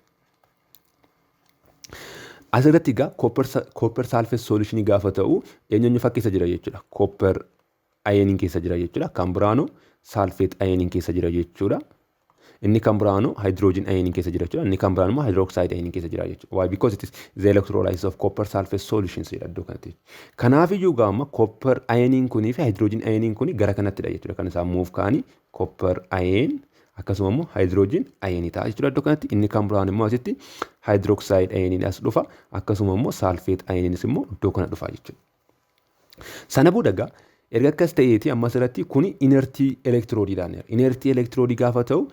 Speaker 1: Asirratti egaa copper sulfate solution gaafa ta'u, eenyuun fa keessa jira jechuudha? Copper ioniin keessa jira jechuudha. Kan biraanu sulfate ioniin keessa jira jechuudha. Inni kan biraanu hydrogen ioniin keessa jira jechuudha. Inni kan biraan immoo hydroxide ioniin keessa jira jechuudha. Why? Because it is the electrolysis of copper sulfate solutions jedha iddoo kanatti. Kanaaf iyyuu gaama copper ioniin kunii fi hydrogen ioniin kuni gara kanattidha jechuudha. Kan isaan move ka'anii copper ion akkasuma immoo hydrogen ionii ta'a jechuudha iddoo kanatti. Inni kan biraan immoo asitti hydroxide ioniin as dhufa, akkasuma immoo sulfate ioniinis immoo iddoo kana dhufa jechuudha. Sana booda egaa, erga akkas ta'eeti, amma asirratti kuni inertii elektiroodiidhaan. Inertii elektiroodii gaafa ta'u,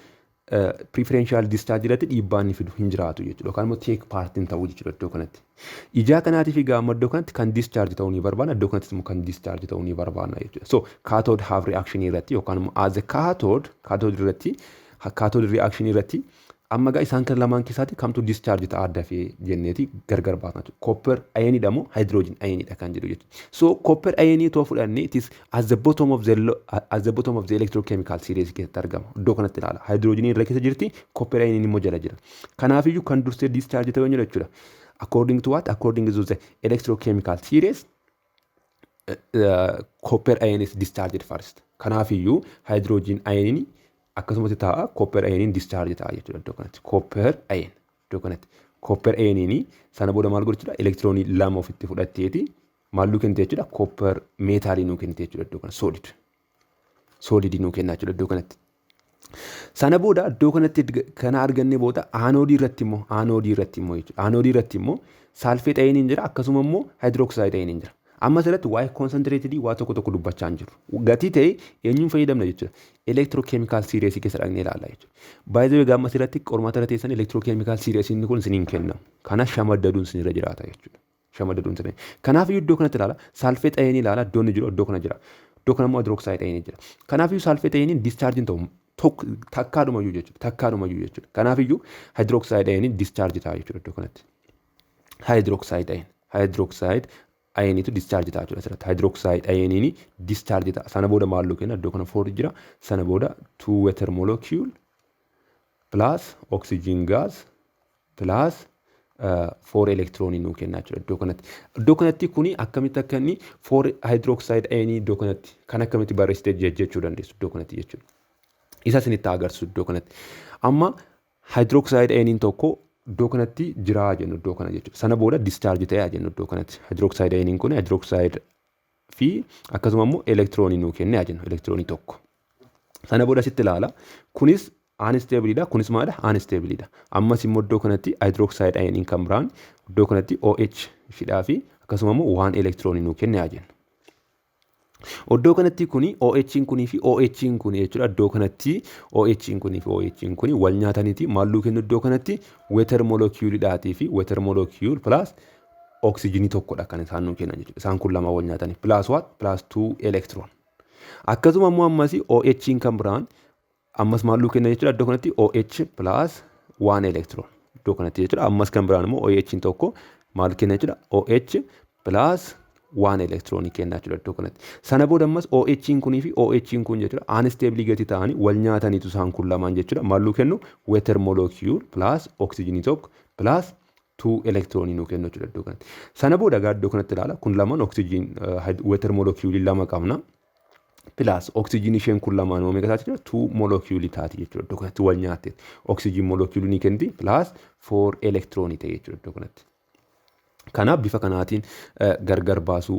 Speaker 1: preferential discharge irratti dhiibbaa inni fidu hin jiraatu jechuudha. Yookaan immoo take part hin ta'u jechuudha iddoo kanatti. Ijaa kanaatiif egaa, amma iddoo kanatti kan discharge ta'uu ni barbaanna, iddoo kanattis immoo kan discharge ta'uu ni barbaanna jechuudha. So cathode half reaction irratti yookaan immoo as a cathode irratti, cathode reaction irratti, amma egaa isaan kan lamaan keessaatti kamtu discharge ta'a dafee jenneeti gargar baasna jechuudha. Copper ioniidha moo hydrogen ioniidha kan jedhu jechuudha. So copper ionii too fudhanne, it is at the bottom of the electrochemical series keessatti argama. Iddoo kanatti ilaala. Hydrogen irra keessa jirti, copper ioniin immoo jala jira. Kanaafiyyuu kan dursee discharge ta'u eenyudha jechuudha? According to what? According to the electrochemical series, copper ion is discharged first. Kanaafiyyuu hydrogen ioniin akkasumatti ta'a, copper ioniin discharge ta'a jechuudha iddoo kanatti. Copper ion iddoo kanatti. Copper ioniin sana booda maal godhu jechuudha? Elektiroonii lama ofitti fudhatteeti maal nuu kennite jechuudha? Copper metalii nuu kennite jechuudha iddoo kana. Solid. Solidii nuu kenna jechuudha iddoo kanatti. Sana booda iddoo kanatti kana arganne booda, anoodii irratti immoo jechuudha. Anoodii irratti immoo sulfate ioniin jira, akkasuma immoo hydroxide ioniin jira. Amma asirratti waa'ee concentrated waa tokko tokko dubbachaa hin jiru. Gatii ta'e eenyuun fayyadamna jechuudha? Electrochemical series keessa dhaqnee ilaalla jechuudha. Baay'ee gaafa asirratti qormaata irra teessan, electrochemical series inni kun isiniin kennamu. Kana shamaddaduun isinirra jiraata jechuudha. Shamaddaduun isinirra. Kanaaf iddoo kanatti ilaala. Sulfate ionii ilaala. Iddoo inni jiru iddoo kana jira. Iddoo kana immoo hydroxide ionii jira. Kanaaf iyyuu sulfate ioniin discharge ta'u takkaadhumayyuu jechuudha. Takkaadhumayyuu jechuudha. Kanaaf iyyuu hydroxide ioniin discharge ta'a jechuudha iddoo kanatti. Hydroxide ion. Hydroxide ioniitu discharge ta'a jechuudha asirratti. Hydroxide ioniin discharge ta'a. Sana booda maal kenna? Iddoo kana four jira. Sana booda two water molecule plus oxygen gas plus four electronii nuu kenna jechuudha iddoo kanatti. Iddoo kanatti kuni akkamitti akka inni four hydroxide ionii iddoo kanatti kan akkamitti barreessitee jechuu dandeessu iddoo kanatti jechuudha. Isa isinitti agarsiisu iddoo kanatti. Amma hydroxide ioniin tokko iddoo kanatti jiraa jennu iddoo kana jechuudha. Sana booda discharge ta'ee jennu iddoo kanatti. Hydroxide ioniin kun hydroxide fi akkasuma immoo elektiroonii nuu kennee jennu, elektiroonii tokko. Sana booda asitti ilaala. Kunis unstableidha. Kunis maalidha? Unstableidha. Ammas immoo iddoo kanatti hydroxide ioniin kan biraan iddoo kanatti OH shidhaa fi akkasuma immoo waan elektiroonii nuu kennee jennu. Iddoo kanatti kuni OH kunii fi OH kuni jechuudha. Iddoo kanatti OH kunii fi OH kuni wal nyaataniiti maal nuu kennu iddoo kanatti? Water moleculeidhaatii fi water molecule plus oksijiinii tokkodha kan isaan nuu kennan jechuudha. Isaan kun lama wal nyaatanii plus what? Plus 2 electron. Akkasuma immoo ammas OH kan biraan ammas maal nuu kenna jechuudha iddoo kanatti? OH plus 1 electron iddoo kanatti jechuudha. Ammas kan biraan immoo OH tokko maal kenna jechuudha? OH plus One elektiroonii kennaa jechuudha iddoo kanatti. Sana booda ammas OH kunii fi OH kun jechuudha unstable gati ta'anii wal nyaataniitu isaan kun lamaan jechuudha. Maal nuu kennu? Water molecule plus oksijiinii tokko plus 2 elektiroonii nuu kennu jechuudha iddoo kanatti. Sana booda egaa iddoo kanatti ilaala, kun lamaan oksijiin water molecule lama qabna. Plus oksijiin isheen kun lamaan immoo meeqa taati jechuudha? 2 molecule taati jechuudha iddoo kanatti wal nyaatte. Oksijiin molecule ni kenniti, plus 4 elektiroonii ta'e jechuudha iddoo kanatti. Kanaaf bifa kanaatiin gargar baasuu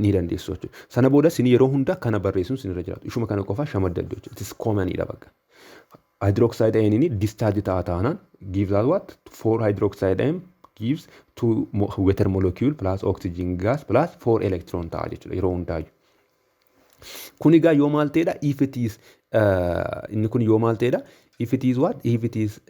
Speaker 1: ni dandeessu jechuudha. Sana booda isin yeroo hunda kana barreessuun isin irra jiraatu. Ishuma kana qofa shamaddaddu jechuudha. It is commonidha bakka. Hydroxide ioniin discharge ta'a taanaan gives us what? 4 hydroxide ion gives 2 water molecule plus oxygen gas plus 4 electron ta'a jechuudha yeroo hundaayyuu. Kun egaa yoo maal ta'edha? If it is inni kun yoo maal ta'edha? If it is what? If it is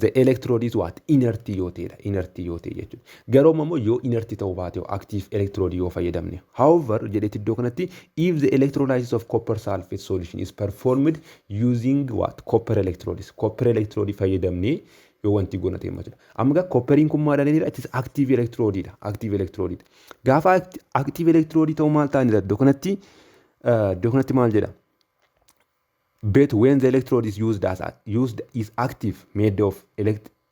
Speaker 1: the electrode is what? Inert yoo ta'edha. Inert yoo ta'e jechuudha. Garuu immoo yoo inert ta'uu baate, yoo active electrode yoo fayyadamne. However, jedheeti iddoo kanatti, if the electrolysis of copper sulfate solution is performed using what? Copper electrodes. Copper electrode fayyadamnee yoo wanti goona ta'e jechuudha. Amma egaa copperiin kun maal jedha? It is active electrode dha. Active electrode dha. Gaafa active electrode ta'u maal ta'anidha iddoo kanatti maal jedha? But when the electrode is used as used is active made of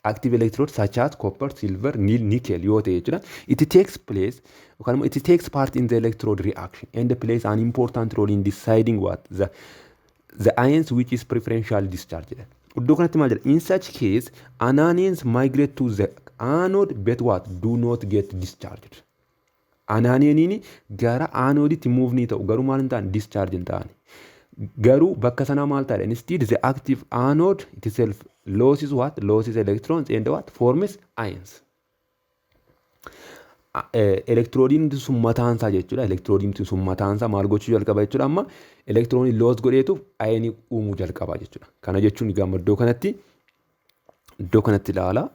Speaker 1: active electrode such as copper, silver, nickel yoo ta'e jechuudha. It takes place yookaan immoo it takes part in the electrode reaction and plays an important role in deciding what the ions which is preferential discharge jedha. Iddoo kanatti maal jedha? In such case, anions migrate to the anode but what? Do not get discharged. Anioniin gara anooditti move ni ta'u, garuu maal hin ta'an? Discharge hin ta'an. Garuu bakka sanaa maal ta'edha? Instead, the active anode itself loses what? Loses electrons and what? Forms ions. Elektiroodiin sun mataansaa jechuudha. Elektiroodiin sun mataansaa maal gochuu jalqaba jechuudha? Amma elektiroonii lose godheetu ayinii uumuu jalqaba jechuudha. Kana jechuun egaa iddoo kanatti ilaala.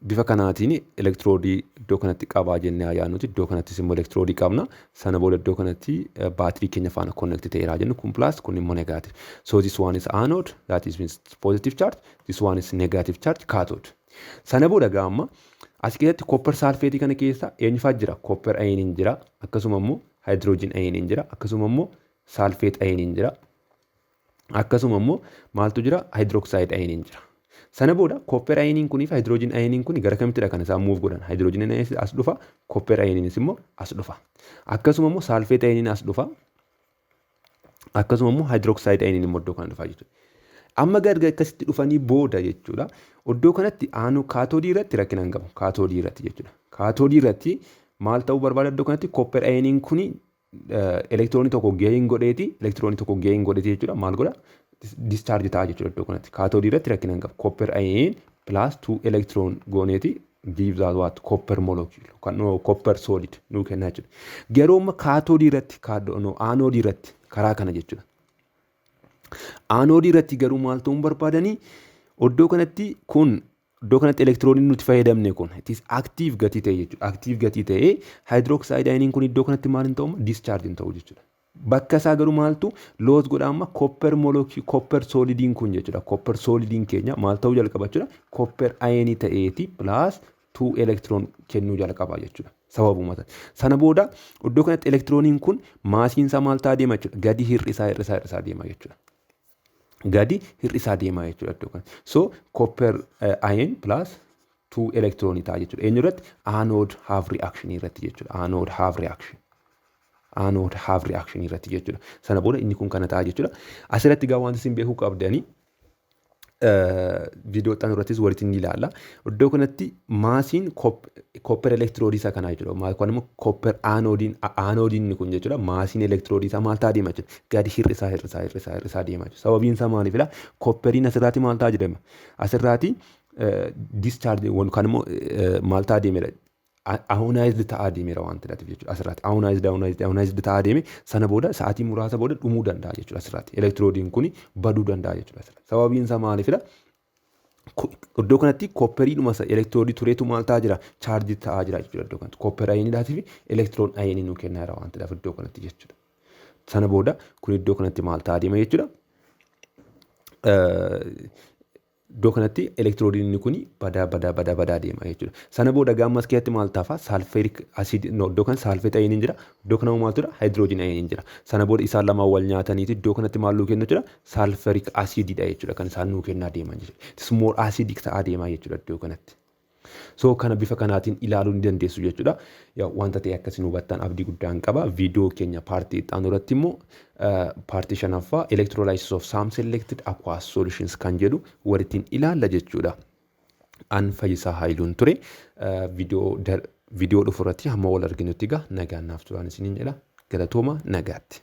Speaker 1: Bifa kanaatiin elektiroodii iddoo kanatti qabaa jennee haa yaadnuti. Iddoo kanattis immoo elektiroodii qabna. Sana booda iddoo kanatti baatirii keenya faana connect ta'eera jennu, kun plus, kun immoo negative. So this one is anode, that is means positive charge, this one is negative charge, cathode. Sana booda egaa amma as keessatti copper sulfate kana keessa eenyufaa jira? Copper ioniin jira. Akkasuma immoo hydrogen ioniin jira. Akkasuma immoo sulfate ioniin jira. Akkasuma immoo maaltu jira? Hydroxide ioniin jira. Sana booda copper ioniin kunii fi hydrogen ioniin kun gara kamittidha kan isaan move godhan? Hydrogen ioniin as dhufa, copper ioniinis immoo as dhufa. Akkasuma immoo sulfate ioniin as dhufa. Akkasuma immoo hydroxide ioniin immoo iddoo kana dhufa jechuudha. Amma gargar akkasitti dhufanii booda jechuudha. Iddoo kanatti aanu kaatoodii irratti rakkina hin qabu. Kaatoodii irratti jechuudha. Kaatoodii irratti maal ta'uu barbaada? Iddoo kanatti copper ioniin kuni elektiroonii tokko gain godheeti, elektiroonii tokko gain godheeti jechuudha. Maal godha? Discharge ta'a jechuudha iddoo kanatti. Kaatoodii irratti rakkina hin qabu. Copper ion plus 2 electron gooneeti gives us what? Copper molecule yookaan no, copper solid nuu kenna jechuudha. Garuu amma kaatoodii irratti, aanoodii irratti karaa kana jechuudha. Aanoodii irratti garuu maal ta'uu barbaadanii? Iddoo kanatti kun, iddoo kanatti elektirooniin nuti fayyadamne kun it is active gatii ta'e jechuudha. Active gatii ta'e hydroxide ioniin kun iddoo kanatti maal hin ta'u? Discharge hin ta'u jechuudha. Bakka isaa garuu maaltu lose godha amma? Copper molecule, copper solidiin kun jechuudha. Copper solidiin keenya maal ta'uu jalqaba jechuudha? Copper ionii ta'eeti plus 2 electron kennuu jalqaba jechuudha. Sababuma sana booda iddoo kanatti elektirooniin kun maasiin isaa maal ta'aa deema jechuudha? Gadi hir'isaa, hir'isaa, hir'isaa deema jechuudha. Gadi hir'isaa deema jechuudha iddoo kana. So copper ion plus 2 elektiroonii ta'a jechuudha. Eenyu irratti? Anode half reaction irratti jechuudha. Anode half reaction. Anode half reaction irratti jechuudha. Sana booda inni kun kana ta'a jechuudha. Asirratti egaa wanti isin beekuu qabdanii, viidiyoo xaan irrattis walitti ni ilaalla. Iddoo kanatti maasiin copper elektiroodii isaa kanaa jechuudha. Maal kun immoo copper aanoodiin kun jechuudha. Maasiin elektiroodii isaa maal ta'aa deema jechuudha? Gadi hir'isaa, hir'isaa, hir'isaa, hir'isaa deema jechuudha. Sababiin isaa maaliifidha? Copperiin asirraati maal ta'aa jedhama? Asirraati discharge yookaan immoo maal ta'aa deemedha? Ionized ta'aa deemeera waan ta'eef jechuudha asirratti. Ionized, ionized, ionized ta'aa deeme. Sana booda sa'aatii muraasa booda dhumuu danda'a jechuudha asirratti. Elektiroodiin kun baduu danda'a jechuudha asirratti. Sababiin isaa maaliifidha? Iddoo kanatti copperiidhuma elektiroodii tureetu maal ta'aa jira? Chaarjii ta'aa jira jechuudha iddoo kanatti. Copper ioniidhaatii fi electron ionii nuu kennaa jira waan ta'eef iddoo kanatti jechuudha. Sana booda kun iddoo kanatti maal ta'aa deema jechuudha? Iddoo kanatti elektiroodiin kun badaa badaa badaa badaa deema jechuudha. Sana booda gaammas keessatti maal ta'a? Sulfuric acid, iddoo kana sulfate ioniin jira. Iddoo kana maaltu jira? Hydrogen ioniin jira. Sana booda isaan lamaan wal nyaataniiti iddoo kanatti maal nuu kennu jechuudha? Sulfuric acidiidha jechuudha kan isaan nuu kennaa deeman jechuudha. Small acidic ta'aa deemaa jechuudha iddoo kanatti. So kana bifa kanaatiin ilaaluu ni dandeessu jechuudha. Wanta ta'e akkasiin hubattan abdii guddaan qaba. Viidiyoo keenya paartii itti aanu irratti immoo paartii shanaffaa, electrolysis of some selected aqueous solutions kan jedhu walittiin ilaalla jechuudha. An Fayyisaa Haayiluun ture. Viidiyoo dhufu irratti hamma wal arginutti egaa nagaan naaf turaan isiniin jedha. Galatooma, nagaatti.